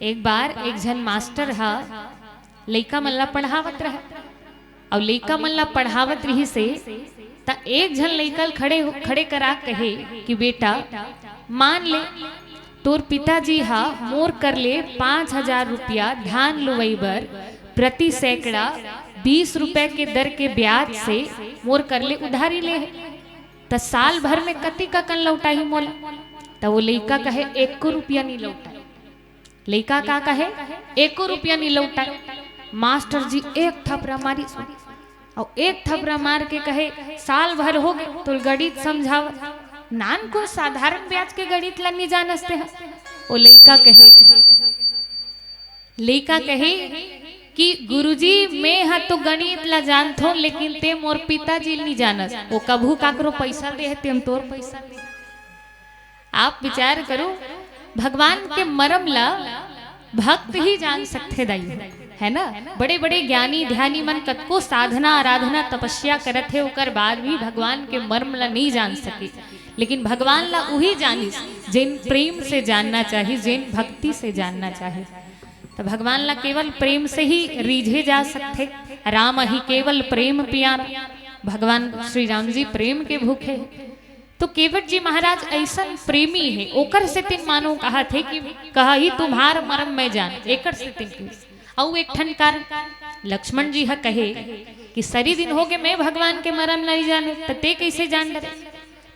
एक बार एक झन मास्टर ह लइका मन ला पढ़ावत रहय, अउ लइका मन ला पढ़ावत रिहिस हे, त एक झन लइका ल खड़े हो, खड़े करा कहे कि बेटा, मान ले तोर पिताजी ह मोर कर ले पाँच हजार रुपया धान लुवई बर प्रति सैकड़ा बीस रुपए के दर के ब्याज से मोर कर ले उधारी ले हे, त साल भर में कतिक अकन लौटाही मोला? त वो लइका कहे, "एको रुपया नी लौटाय।" लइका का कहे, "एको रुपया नी लौटाय।" मास्टर जी एक थपरा मारिस, अउ एक थपरा मार के कहे, "साल भर हो गे तोल गणित समझावत, नानकुन साधारण ब्याज के गणित ला नी जानस ते ह।" ओ लइका कहे, लइका कहे कि "गुरुजी, मैं ह तो गणित ला जानथों, लेकिन ते मोर पिताजी ला नी जानस। वो कभू काकरो पइसा दे हे, ते तोर पइसा दे।" आप विचार करो, भगवान के मरम ला भक्त ही जान सकथे दाई, है ना? बड़े-बड़े ज्ञानी ध्यानी मन कतको साधना, आराधना, तपस्या करत हे, ओकर बाद भी भगवान के मर्म ला नहीं जान सके, लेकिन भगवान ला उही जानिस, जेन प्रेम से जानना चाही, जेन भक्ति से जानना चाही। तो भगवान ला केवल प्रेम से ही रीझे जा सकथे। "राम ही केवल प्रेम प्यारा।" भगवान श्री राम जी प्रेम के भूखे हे। तो केवट जी महाराज अइसन प्रेमी हे, ओकर सेतिन मानो कहत हे कि "कहा ही तुम्हार मरम मैं जान", एकर सेतिन के। अउ एक ठन कारण, लक्ष्मण जी ह कहे कि "सरी दिन हो गे, मैं भगवान के मरम नहीं जाने, त ते कइसे जान डरे?"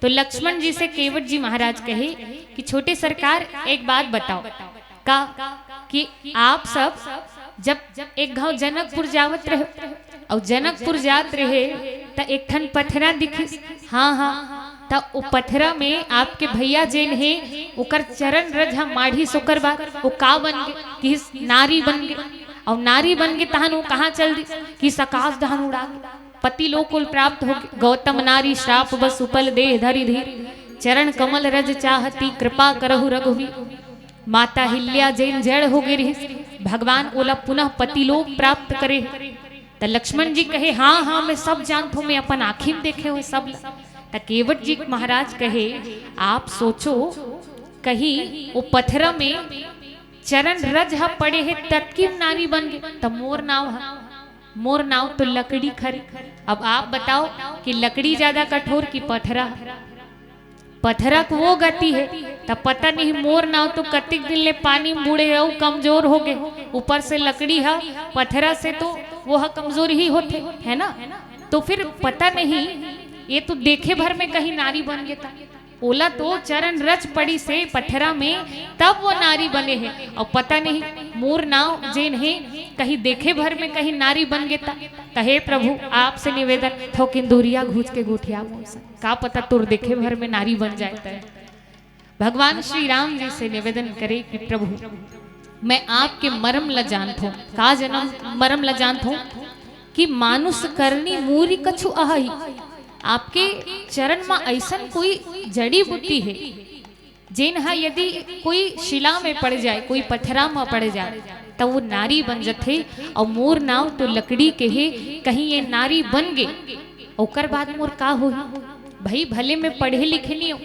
तो लक्ष्मण जी से केवट जी महाराज कहे कि "छोटे सरकार, एक बात बताओ, का कि आप सब जब एक घाव जनकपुर जावत रहे, अउ जनकपुर जात रहे, त एक ठन पथरा दिखिस।" "हाँ, हाँ।" "त ओ पथरा में आपके भैया जेन हे, ओकर चरण रज ह माढ़िस, ओकर बाद ओ का बन गे?" किहिस, "नारी बन गे।" "अउ नारी बन गे, तहन ओ कहाँ चल दिस?" किहिस, "आकाश डहन उड़ा गे।" "पति लोक कुल प्राप्त हो गे।" "गौतम नारी श्राप बस उपल देह धरि धीर, चरण कमल रज चाहती कृपा करहु रघुवीर।" माता हिल्या जेन जड़ हो गे रिहिस, भगवान ओला पुनः पति लोक प्राप्त करे। त लक्ष्मण जी कहे, "हाँ, हाँ, मैं सब जानथों, मैं अपन आँखी में देखे हों सब ला।" त केवट जी महाराज कहे, "आप सोचो, कहीं ओ पथरा में चरण रज ह पड़े हे, ततकी म नारी बन गे, त मोर नाव ह, मोर नाव तो लकड़ी खरे।" अब आप बताओ कि लकड़ी ज्यादा कठोर कि पथरा? पथरा के वो गति हे, त पता नहीं मोर नाव तो कतिक दिन ले पानी में बूड़े हे, अउ कमजोर हो गे, ऊपर से लकड़ी ह, पथरा से तो वो ह कमजोर ही होथे, है ना? तो फिर पता नहीं, ये तो देखे भर में कहीं नारी बन गे, त ओला तो चरण रज पड़िस हे पथरा में, तब वो नारी बने हे। अउ पता नहीं मोर नाव जेन हे, कहीं देखे भर में कहीं नारी बन गे, त त हे प्रभु, आपसे निवेदन, थोकिन दूरिया घूंच के गोठिया मोर संग। का पता तोर देखे भर में नारी बन जाए। त भगवान श्री राम जी से निवेदन करे कि "प्रभु, मैं आपके मरम ल जानथों।" का जनम मरम ल जानथों? कि "मानुष करनी मूरी कछु अहइ।" आपके चरण म अइसन कोई जड़ी बूटी हे, जेन ह यदि कोई शिला में पड़ जाए, कोई पथरा म पड़ जाए, त वो नारी बन जथे। अउ मोर नाव तो लकड़ी के हे, कहीं ये नारी बन गे, ओकर बाद मोर का होही? भई, भले मैं पढ़े लिखे नहीं हों,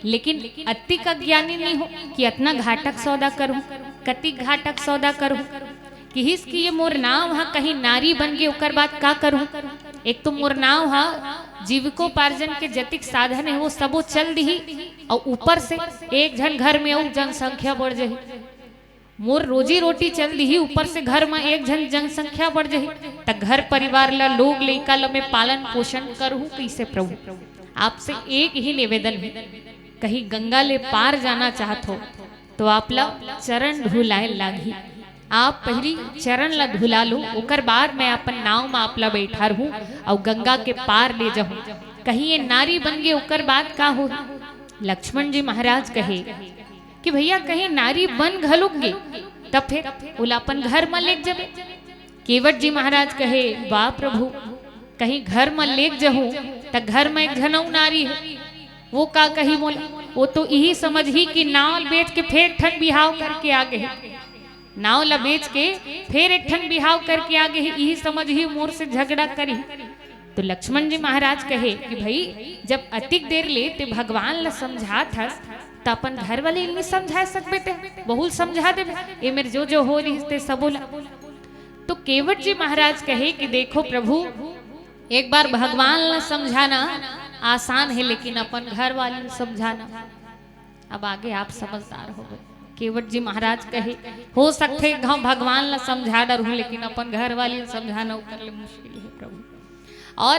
लेकिन अतिक अज्ञानी नहीं हों कि अतना घाटा के सौदा करूं, कतिक घाटा के सौदा करूं। किहिस कि ये मोर नाव ह कहीं नारी बन गे, ओकर बाद का करूं? एक तो मोर नाव ह जीविकोपार्जन के जतिक साधन हे, वो सबो चल दिही, अउ ऊपर से एक झन घर में अउ जनसंख्या बढ़ जाही। मोर रोजी रोटी चल दिही, ऊपर से घर म एक झन जनसंख्या बढ़ जाही, त घर परिवार ला, लोग लइका ला मैं पालन पोषण करहूं कइसे प्रभु? आपसे एक ही निवेदन हे, कहीं गंगा ले पार जाना चाहत हो, तो आप ला चरण धुलाए लागही। आप पहिली चरण ला धुला लो, ओकर बाद मैं अपन नाव म आप ला बैठारहूं अउ गंगा के पार ले जाहूं। कहीं ये नारी बन गे, ओकर बाद का होही? लक्ष्मण जी महाराज कहे कि "भैया, कहीं नारी बन घलुक गे, त फेर ओला अपन घर म लेग जबे।" केवट जी महाराज कहे, "वाह प्रभु, कहीं घर म लेग जहूं, त घर म एक झन अउ नारी हे, वो का कही मोला? वो तो इही समझही कि नाव ल बेच के फेर ठन बिहाव करके आ गे हे, नाव ल बेच के फेर एक ठन बिहाव करके आ गे हे, इही समझही मोर से झगड़ा करही।" तो लक्ष्मण जी महाराज कहे कि "भई, जब अतिक देर ले ते भगवान ल समझात हस, त अपन घर वाले ल नी समझा सकबे ते? बहू ल समझा देबे, ए मेर जो जो हो रिहिस ते सबो ल।" तो केवट जी महाराज कहे कि "देखो प्रभु, एक बार भगवान ल समझाना आसान हे, लेकिन अपन घर वाले ल समझाना।" अब आगे आप समझदार होबे। केवट जी महाराज कहे, "हो सकथे एक घाव भगवान ल समझा डरहूं, लेकिन अपन घर वाले ल समझाना ओकर ले मुश्किल हे प्रभु। अउ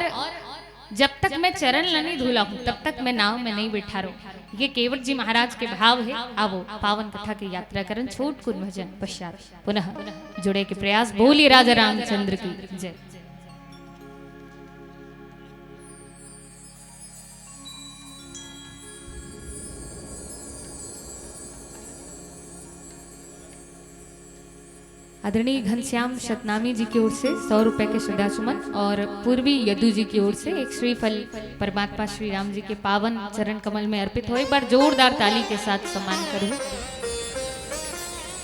जब तक मैं चरण ल नहीं धुलाहूं, तब तक मैं नाव में नहीं बैठारहूं।" ये केवट जी महाराज के भाव हे। आवो पावन कथा के यात्रा करन, छोटकुन भजन पश्चात पुनः जुड़े के प्रयास। बोलिए राजा रामचंद्र की जय। आदरणीय घनश्याम सतनामी जी की ओर से सौ रुपए के श्रद्धा सुमन और पूर्वी यदु जी की ओर से एक श्रीफल परमात्मा श्री राम जी के पावन चरण कमल में अर्पित हो। एक बार जोरदार ताली के साथ सम्मान करूं।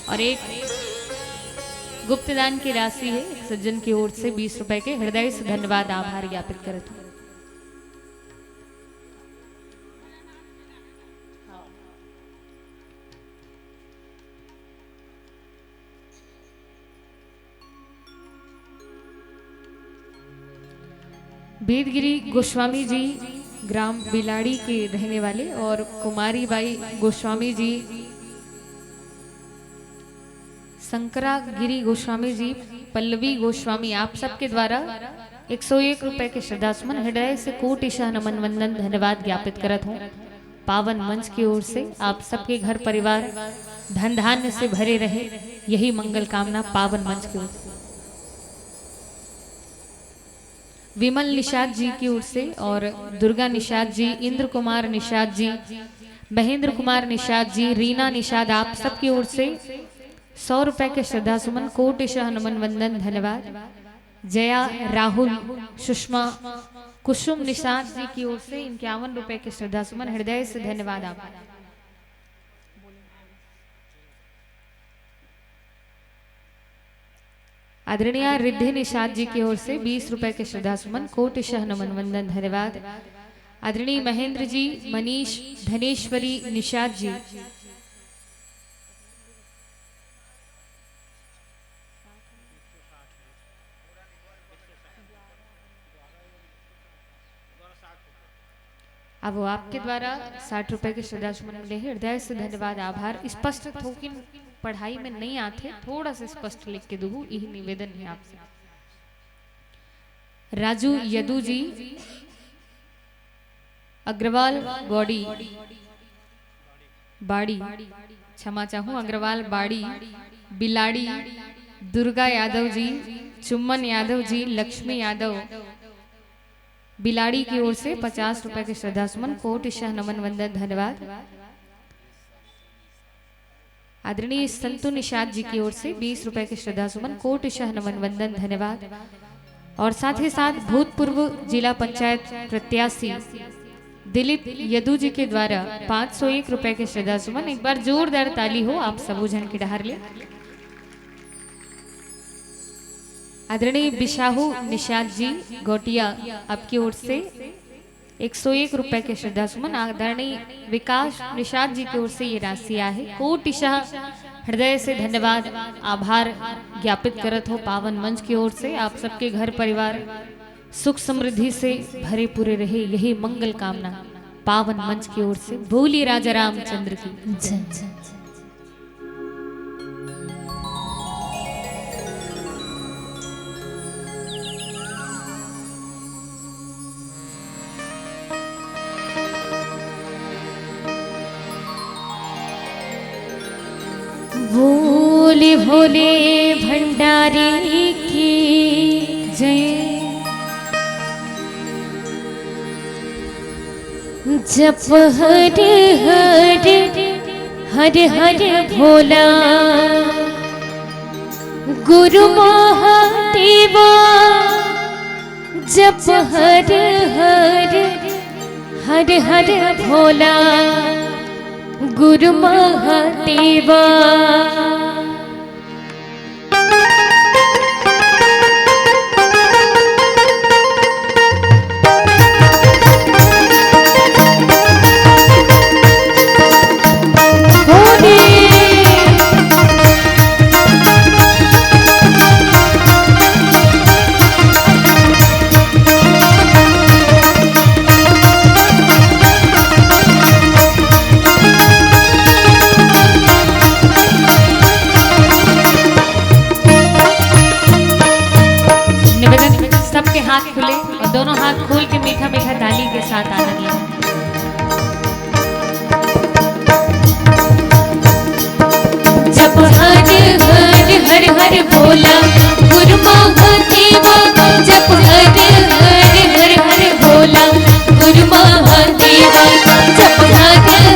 और एक गुप्तदान की राशि है एक सज्जन की ओर से बीस रुपए के, हृदय से धन्यवाद, आभार ज्ञापित करत हूं। वेदगिरी गोस्वामी जी ग्राम बिलाड़ी के रहने वाले और कुमारी बाई गोस्वामी जी, शंकरा गिरी गोस्वामी जी, पल्लवी गोस्वामी, आप सबके द्वारा एक सौ एक रुपए के श्रद्धा सुमन, हृदय से कोटि शह नमन वंदन धन्यवाद ज्ञापित करत हूँ। पावन मंच की ओर से आप सबके घर परिवार धन धान्य से भरे रहे, यही मंगल कामना पावन मंच की ओर से। विमल निषाद जी की ओर से और दुर्गा निषाद जी, इंद्र कुमार निषाद जी, महेंद्र कुमार निषाद जी, रीना निषाद, आप सबकी ओर से सौ रुपए के श्रद्धा सुमन, कोटि शह नमन वंदन धन्यवाद। जया, राहुल, सुषमा, कुसुम निषाद जी की ओर से इक्यावन रुपए के श्रद्धा सुमन, हृदय से धन्यवाद आप। आदरणीय रिद्धि निषाद जी की ओर से बीस रुपए के श्रद्धा सुमन, कोटि शह नमन वंदन धन्यवाद। आदरणीय महेंद्र जी, मनीष, धनेश्वरी निषाद जी। अब वो आपके द्वारा साठ रुपए के श्रद्धा सुमन मिले हैं, हृदय से धन्यवाद, आभार। स्पष्ट थोकिन पढ़ाई में नहीं आते, थोड़ा सा स्पष्ट लिख के दूहू, यही निवेदन है आपसे। राजू यदु जी, अग्रवाल बाड़ी, बाड़ी, क्षमा चाहूँ, अग्रवाल बाड़ी, बिलाड़ी, दुर्गा यादव जी, चुम्मन यादव जी, लक्ष्मी यादव, बिलाड़ी की ओर से पचास रुपए के श्रद्धा सुमन, कोटि शह नमन वंदन धन्यवाद। आदरणीय संतु निषाद जी की ओर से बीस रुपए के श्रद्धा सुमन, कोटि शह नमन वंदन धन्यवाद। और साथ ही साथ भूतपूर्व जिला पंचायत प्रत्याशी दिलीप यदु जी के द्वारा पाँच सौ एक रुपए के श्रद्धा सुमन, एक बार जोरदार ताली हो आप सबो झन के डहार ले। आदरणीय बिशाहू निषाद जी गौटिया, आपकी ओर से एक सौ एक रुपए के श्रद्धा सुमन। आदरणीय विकास निषाद जी की ओर से ये राशि आहे। कोटि शह हृदय से धन्यवाद, आभार ज्ञापित करत हो पावन मंच की ओर से। आप सबके घर परिवार सुख समृद्धि से भरे पूरे रहे, यही मंगल कामना पावन मंच की ओर से। बोलिए राजा रामचंद्र की जय। बोले भोले भंडारी की जय। जप हर हर हर हर भोला गुरु महादेवा। जप हर हर हर हर भोला गुरु महादेवा। निवेदन, सबके हाथ खुले और दोनों हाथ खोल के मीठा मीठा ताली के साथ आनंद लें। जप हर हर हर हर भोला गुरु महादेवा। जप हर हर हर हर भोला गुरु महादेवा। जप हर हर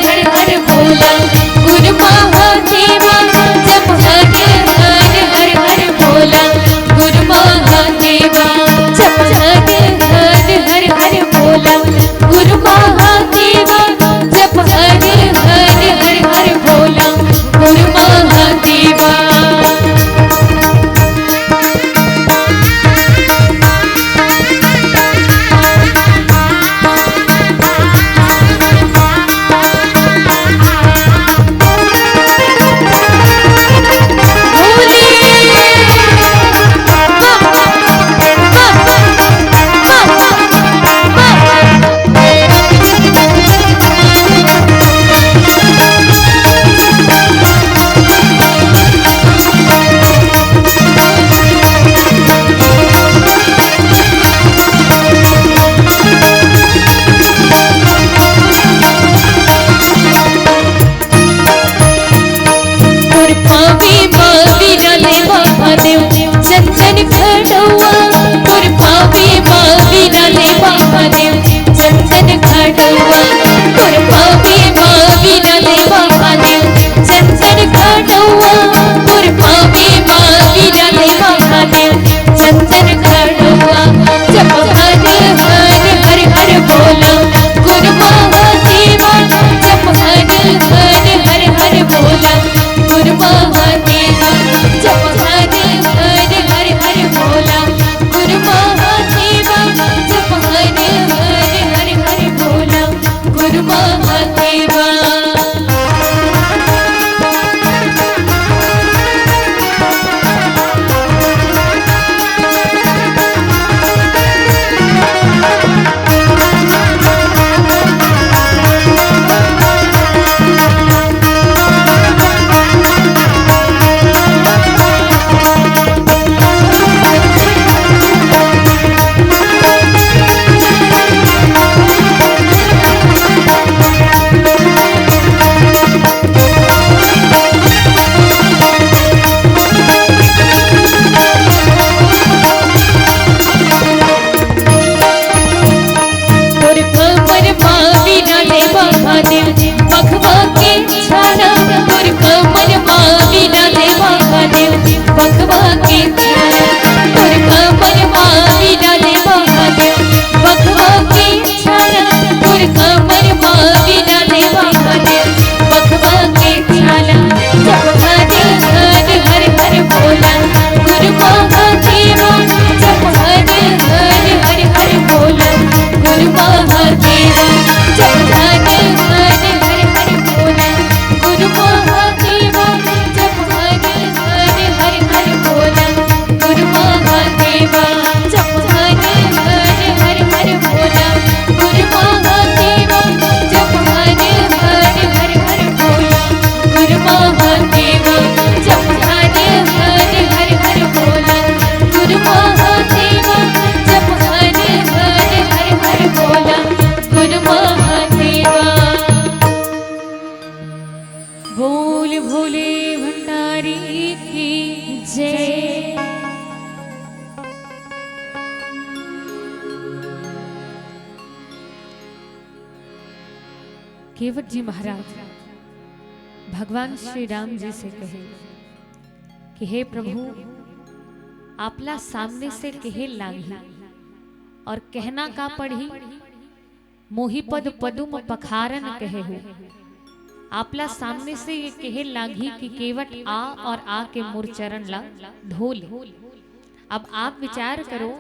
हर हर भोला गुरु महादेवा। जप हर हर बखवा के छाना तोर कमर मा बिराजे महादेव, बखवा के छाना तोर कमर मा बिराजे महादेव, बखवा के छाना तोर कमर मा बिराजे महादेव, बखवा के छाना जप हर हर हर हर बोला, गुरु महादेवा जप हर हर हर हर बोला, गुरु महादेवा जप हर हर हर हर बोला, गुरु महादेवा जप हर हर हर हर बोला, गुरु महादेवा जप हर हर हर हर बोला, गुरु महादेवा जप हर हर हर हर बोला, गुरु महादेवा जप हर हर हर हर बोला, गुरु महादेवा जप हर हर हर हर बोला, गुरु महादेवा। बोल भोले भंडारी की जय। केवट जी महाराज भगवान श्री राम जी से कहे कि हे प्रभु, आपला सामने से कहे लागही और कहना का पड़ही, मोहि पद पदुम पखारन कहे हो। आपला सामने से ये कहे लागही कि केवट आ और आ के मोर चरण ला धो ले। अब आप विचार करो,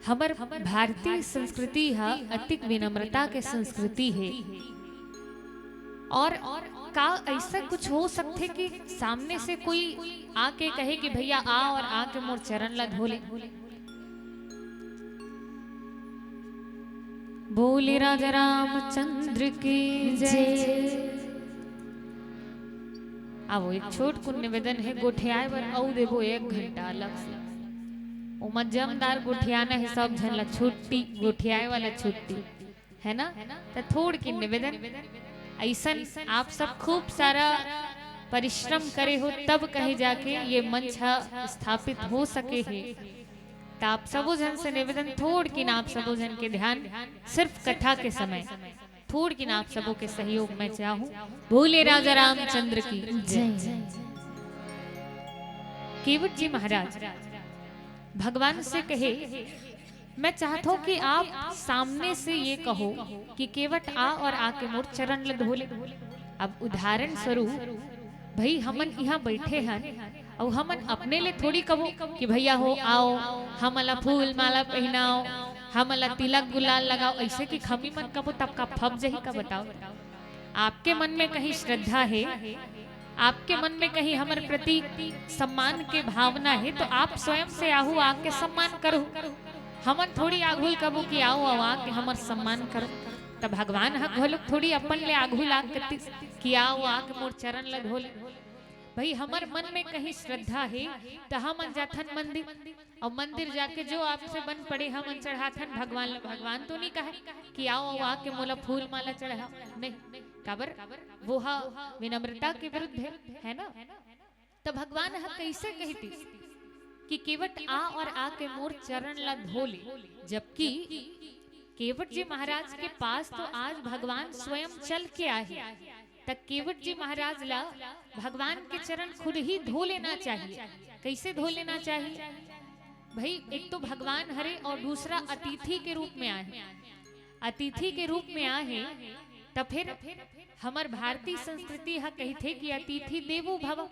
हमर भारतीय संस्कृति ह अतिक विनम्रता के संस्कृति हे। और का ऐसा कुछ हो सकथे कि सामने से कोई आके कहे कि भैया आ और आके मोर चरण ला धो ले? बोले राजा रामचंद्र की जय। अब एक छोट कुन निवेदन हे, गोठियाए बर अउ देबो एक घंटा अलग से। ओमा जमदार गोठियाना हे, सब झन ला छुट्टी, गोठियाए वाला छुट्टी, है ना? त थोड़ किन निवेदन, ऐसन आप सब खूब सारा परिश्रम करे हो, तब कहे जाके ये मंच ह स्थापित हो सके हे। त आप सबो झन से निवेदन, थोड़ किन आप सबो झन के ध्यान सिर्फ कथा के समय, थोड़ किन आप सबो के सहयोग मैं चाहूं। बोले राजा रामचंद्र की जय। केवट जी महाराज भगवान से कहे, मैं चाहत हूं कि आप सामने से ये कहो कि केवट आ और आके मोर चरण ल धो ले। अब उदाहरण स्वरूप, भई हमन इहां बइठे हन, अउ हमन अपने ले थोड़ी कबो कि भैया हो आओ, हमन ला फूल माला पहिनाओ, हमन ला तिलक गुलाल लगाओ, अइसे कि खमी मन कबो तब का फब जही का बताओ? आपके मन में कहीं श्रद्धा हे, आपके मन में कहीं हमर प्रति सम्मान के भावना हे, तो आप स्वयं से आहू आके सम्मान करो। हमन थोड़ी आघुल कबो कि आओ, आओ आके हमर सम्मान करो। त भगवान ह घलोक थोड़ी अपन ले आघुल आके कतिस कि आओ आके मोर चरण ल धो ले। भई हमर मन में कहीं श्रद्धा हे, त हमन जाथन मंदिर, अउ मंदिर जाके जो आपसे बन पड़े हमन चढ़ाथन भगवान ल। भगवान तो नहीं कहे कि आओ, आओ आके मोला फूल माला चढ़ाओ, नहीं। काबर? वो हा विनम्रता के विरुद्ध है, है ना? त भगवान ह कइसे कहितिस कि केवट आ और आके मोर चरण ला धो ले, जबकि केवट जी महाराज के पास तो आज भगवान स्वयं चल के आए हे, त केवट जी महाराज ला भगवान के चरण खुद ही धो लेना चाहिए। कइसे धो लेना चाहिए? भई, एक तो भगवान हरे और दूसरा अतिथि के रूप में आए हे। अतिथि के रूप में आए हे, त फिर हमर भारतीय संस्कृति ह कहिथे कि अतिथि देवो भव।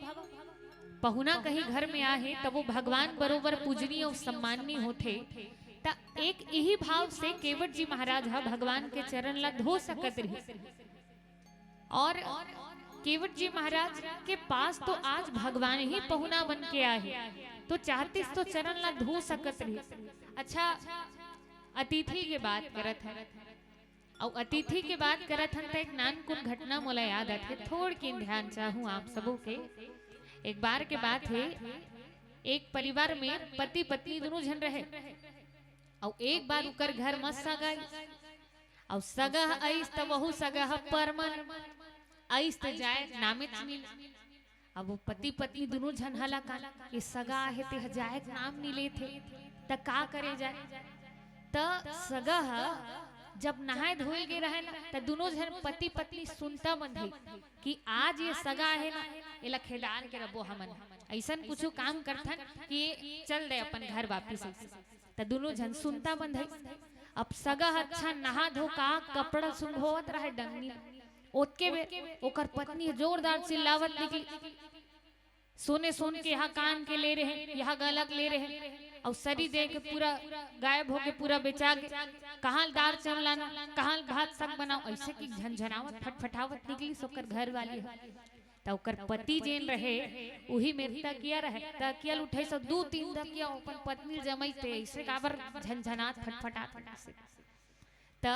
पहुना कहीं घर में आए हे, त वो भगवान बरोबर पूजनीय अउ सम्माननीय होथे। त एक इही भाव से केवट जी महाराज ह भगवान के चरण ला धो सकत रहिस। और केवट जी महाराज के पास तो आज भगवान ही पहुना बन के आए हे, तो चाहतिस तो चरण ला धो सकत रहिस। अच्छा, अतिथि के बात करत हन, अउ अतिथि के बात करत हन, त एक नानकुन घटना मोला याद आथे, थोड़किन ध्यान चाहूं आप सबो के। एक बार के बात हे, एक परिवार में पति पत्नी दोनों झन रहे, अउ एक बार उकर घर म सगा आइस, अउ सगा ह आइस त वहू सगा ह परमन आइस, त जाए नामेच मिल। अब वो पति पत्नी दोनों झन हला का, ये सगा आहे, ते ह जाए के नाम नी लेथे, त का करे जाए? त सगा ह जब नहाए धोए गे रहे ना, त दुनों झन पति पत्नी सुनता बंधई कि आज ये सगा हे ना, एला खेदार के रबो हमन। अइसन कुछु काम करथन कि चल दे अपन घर वापिस। त दुनों झन सुनता बंधई। अब सगा ह अच्छा नहा धो का कपड़ा सुंघोवत रहे डंगनी। ओतके बेर ओकर पत्नी जोरदार चिल्लावत निकली, सोने सोन के यहाँ कान के ले रहे, यहाँ गलक ले रहे, अउ सरी दे के पूरा गायब होके पूरा बेचा गे। कहाँ दार चाउर लाना, कहाँ भात साग बनाओ, अइसे कि झनझनावत फटफटावत निकली ओकर घर वाली ह। त ओकर पति जेन रहे, उही मेर तकिया रहे, तकिया ल उठाइस अउ दू तीन तकिया अपन पत्नी ल जमाइस ते अइसे काबर झनझनात फटफटात रहिसे। त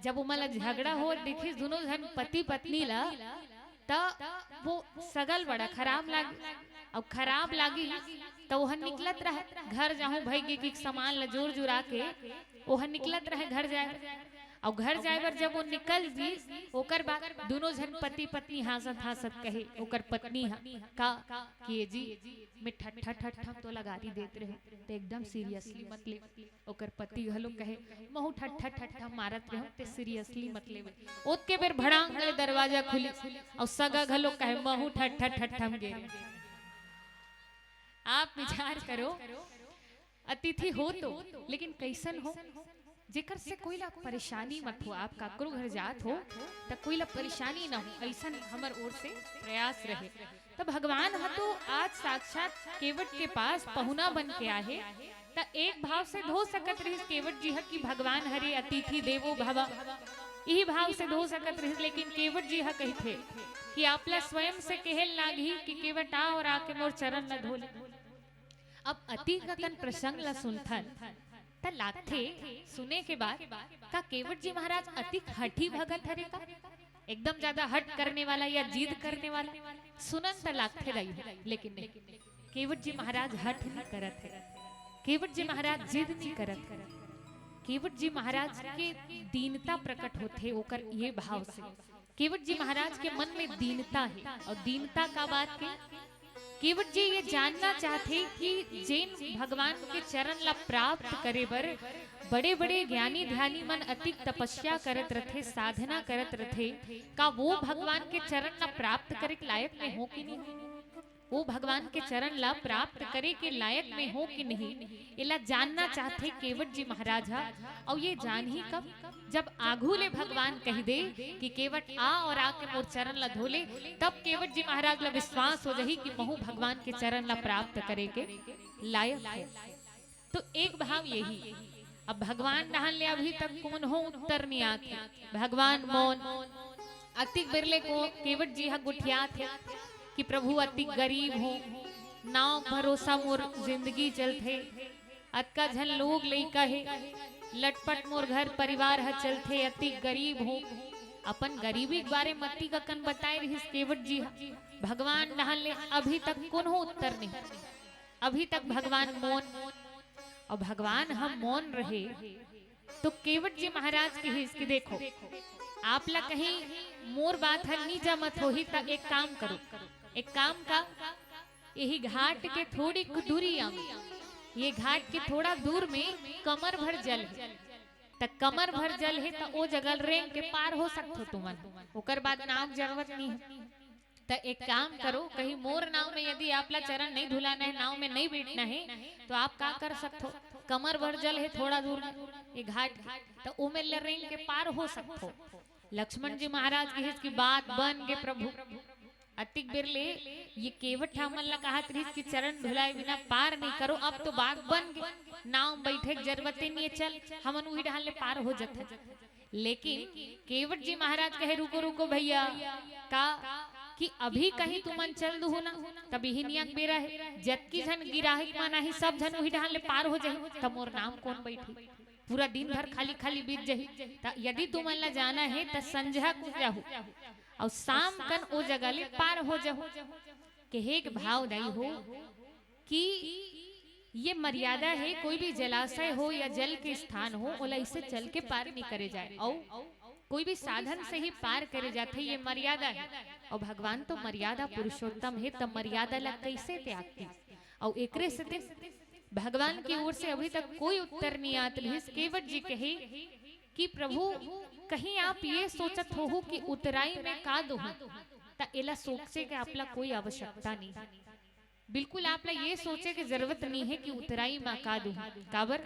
जब ओमन ला झगड़ा होत देखिस दुनों झन पति पत्नी ला, त वो सगा ल बड़ा खराब लागे। अउ खराब लागी त ओहर निकलत रहे, घर जाहूं भई गे कि सामान ला जोर जुरा के ओहर निकलत रहे घर जाए। अउ घर जाए बर जब वो निकल दिस, ओकर बाद दुनों झन पति पत्नी हाँसत हाँसत कहे, ओकर पत्नी ह का कि ए जी, मैं ठट्ठा ठट्ठम तोला गारी देत रहेंव, ते एकदम सीरियसली मत ले। ओकर पति घलो कहे, महूं ठट्ठा ठट्ठम मारत रहेंव, ते सीरियसली मत लेवे। ओतके बेर भड़ांग ले दरवाजा खुली, अउ सगा घलो कहे, महूं ठट्ठा ठट्ठम गे। आप विचार करो, अतिथि हो तो, लेकिन कइसन हो, जेकर से कोई ला परेशानी मत हो। आप काकरो घर जात हो, त कोई ला परेशानी ना हो, अइसन हमर ओर से प्रयास रहे। त भगवान ह तो आज साक्षात केवट के पास पहुना बन के आहे, त एक भाव से धो सकत रहिस केवट जी ह कि भगवान हरे अतिथि देवो भव, इही भाव से धो सकत रहिस। लेकिन केवट जी ह कहिथे कि आप ला स्वयं से कहे ल लागही कि केवट आ अउ आके मोर चरण ल धो ले। अब अतिक अकन प्रसंग ला सुनथन, त लागथे, सुने के बाद, का केवट जी महाराज अतिक हठी भगत हरे का? एकदम ज्यादा हठ करने वाला या जिद करने वाला? सुनन त लागथे दाई, लेकिन नहीं, केवट जी महाराज हठ नहीं करत हे, केवट जी महाराज जिद नहीं करत हे। केवट जी महाराज के दीनता प्रकट होथे ओकर ये भाव से। केवट जी महाराज के मन में दीनता हे, अउ दीनता का बात के, केवट जी ये जानना चाहथे कि जेन भगवान के चरण ला प्राप्त करे बर बड़े-बड़े ज्ञानी ध्यानी मन अतिक तपस्या करत रथे, साधना करत रथे, का वो भगवान के चरण ला प्राप्त करे के लायक में हो कि नहीं? वो भगवान के चरण ला प्राप्त करे के लायक में हो कि नहीं, एला जानना चाहथे केवट जी महाराज ह। अउ ये जानही कब? जब आघू ले भगवान कहि दे कि केवट आ अउ आके मोर चरण ला धो ले, तब केवट जी महाराज ला विश्वास हो जाही कि महूं भगवान के चरण ला प्राप्त करे के लायक हंव। तो एक भाव यही। अब भगवान डहान ले अभी तक कोनो उत्तर नइ आत हे। भगवान मौन, अतिक बेर ले को केवट जी ह गोठियात हे कि प्रभु अतिक गरीब हों, नाव भरोसा मोर जिंदगी चलथे, अतका झन लोग लइका हे, लटपट मोर घर परिवार ह चलथे, अतिक गरीब हों। अपन गरीबी के बारे म अतिक अकन बताए रहिस केवट जी ह। भगवान डहान ले अभी तक कोनो उत्तर नहीं, अभी तक भगवान मौन। अउ भगवान ह मौन रहे, तो केवट जी महाराज कहिस कि देखो, आप ला कहीं मोर बात ह नी जमत होही, त एक काम करो, एक काम का, यही घाट के थोड़ी कुछ दूरी आवे, ये घाट के थोड़ा दूर में कमर भर जल हे, त कमर भर जल हे, त ओ जगह रेंग के पार हो सकथो तुमन, ओकर बाद नाव के जरूरत नहीं हे। त एक काम करो, कहीं मोर नाव में यदि आप ला चरण नहीं धुलाना हे, नाव में नहीं बैठना हे, तो आप का कर सकथो, कमर भर जल हे थोड़ा दूर में, ये घाट हे, त ओमे ले रेंग के पार हो सकथो। लक्ष्मण जी महाराज कहिस कि बात बन गे प्रभु, अतिक बेर ले ये केवट हमन ला कहत रहिस कि चरण धुलाए बिना पार नहीं करो, अब तो बात बन गे, नाव में बैठे के जरूरत ही नहीं हे, चल हमन उही डहान ले पार हो जथे। लेकिन केवट जी महाराज कहे, "रुको, रुको भैया, का कि अभी कहीं तुमन चल दुहू ना, तब इही नियम बेरा हे, जतकी झन गिराहक मन आही, सब झन उही डहान ले पार हो जाही, त मोर नाव में कोन बैठी? पूरा दिन भर खाली खाली बीत जाही। त यदि तुमन ला जाना हे, त संझा को जाहू, अउ शाम कन ओ जगह ले पार हो जाहू।" कहे के भाव दाई हो, कि ये मर्यादा हे, कोई भी जलाशय हो या जल के स्थान हो, ओला इसे चल के पार नहीं करे जाए, अउ कोई भी साधन से ही पार करे जाथे, ये मर्यादा हे। अउ भगवान तो मर्यादा पुरुषोत्तम हे, त मर्यादा ला कैसे त्यागती? अउ एकरे सेती भगवान की ओर से अभी तक कोई उत्तर नहीं आत रहिस। केवट जी कहे कि प्रभु, कहीं आप ये सोचत होहू कि उतराई में का दूहूं, त एला सोचे के आप ला कोई आवश्यकता नहीं। बिल्कुल आप ला ये सोचे के जरूरत नहीं है कि उतराई में का दूहूं। काबर?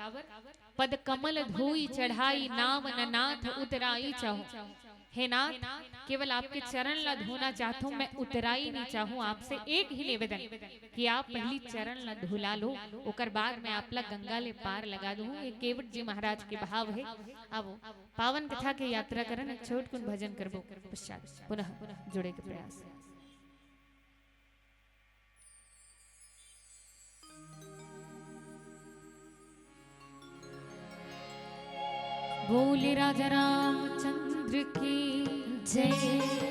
पद कमल धोई चढ़ाई, नाम न नाथ उतराई चाहूं। हे नाथ, केवल आपके चरण ला धोना चाहत हूं, मैं उतराई नहीं चाहूं। आपसे एक ही निवेदन कि आप पहली चरण ला धुला लो, ओकर बाद मैं आप ला गंगा ले पार लगा दूं। ये केवट जी महाराज के भाव है। अब पावन कथा के यात्रा करन, एक छोटकुन भजन करबो, पश्चात पुनः जुड़े के प्रयास। बोले राजा रामचंद्र की जय।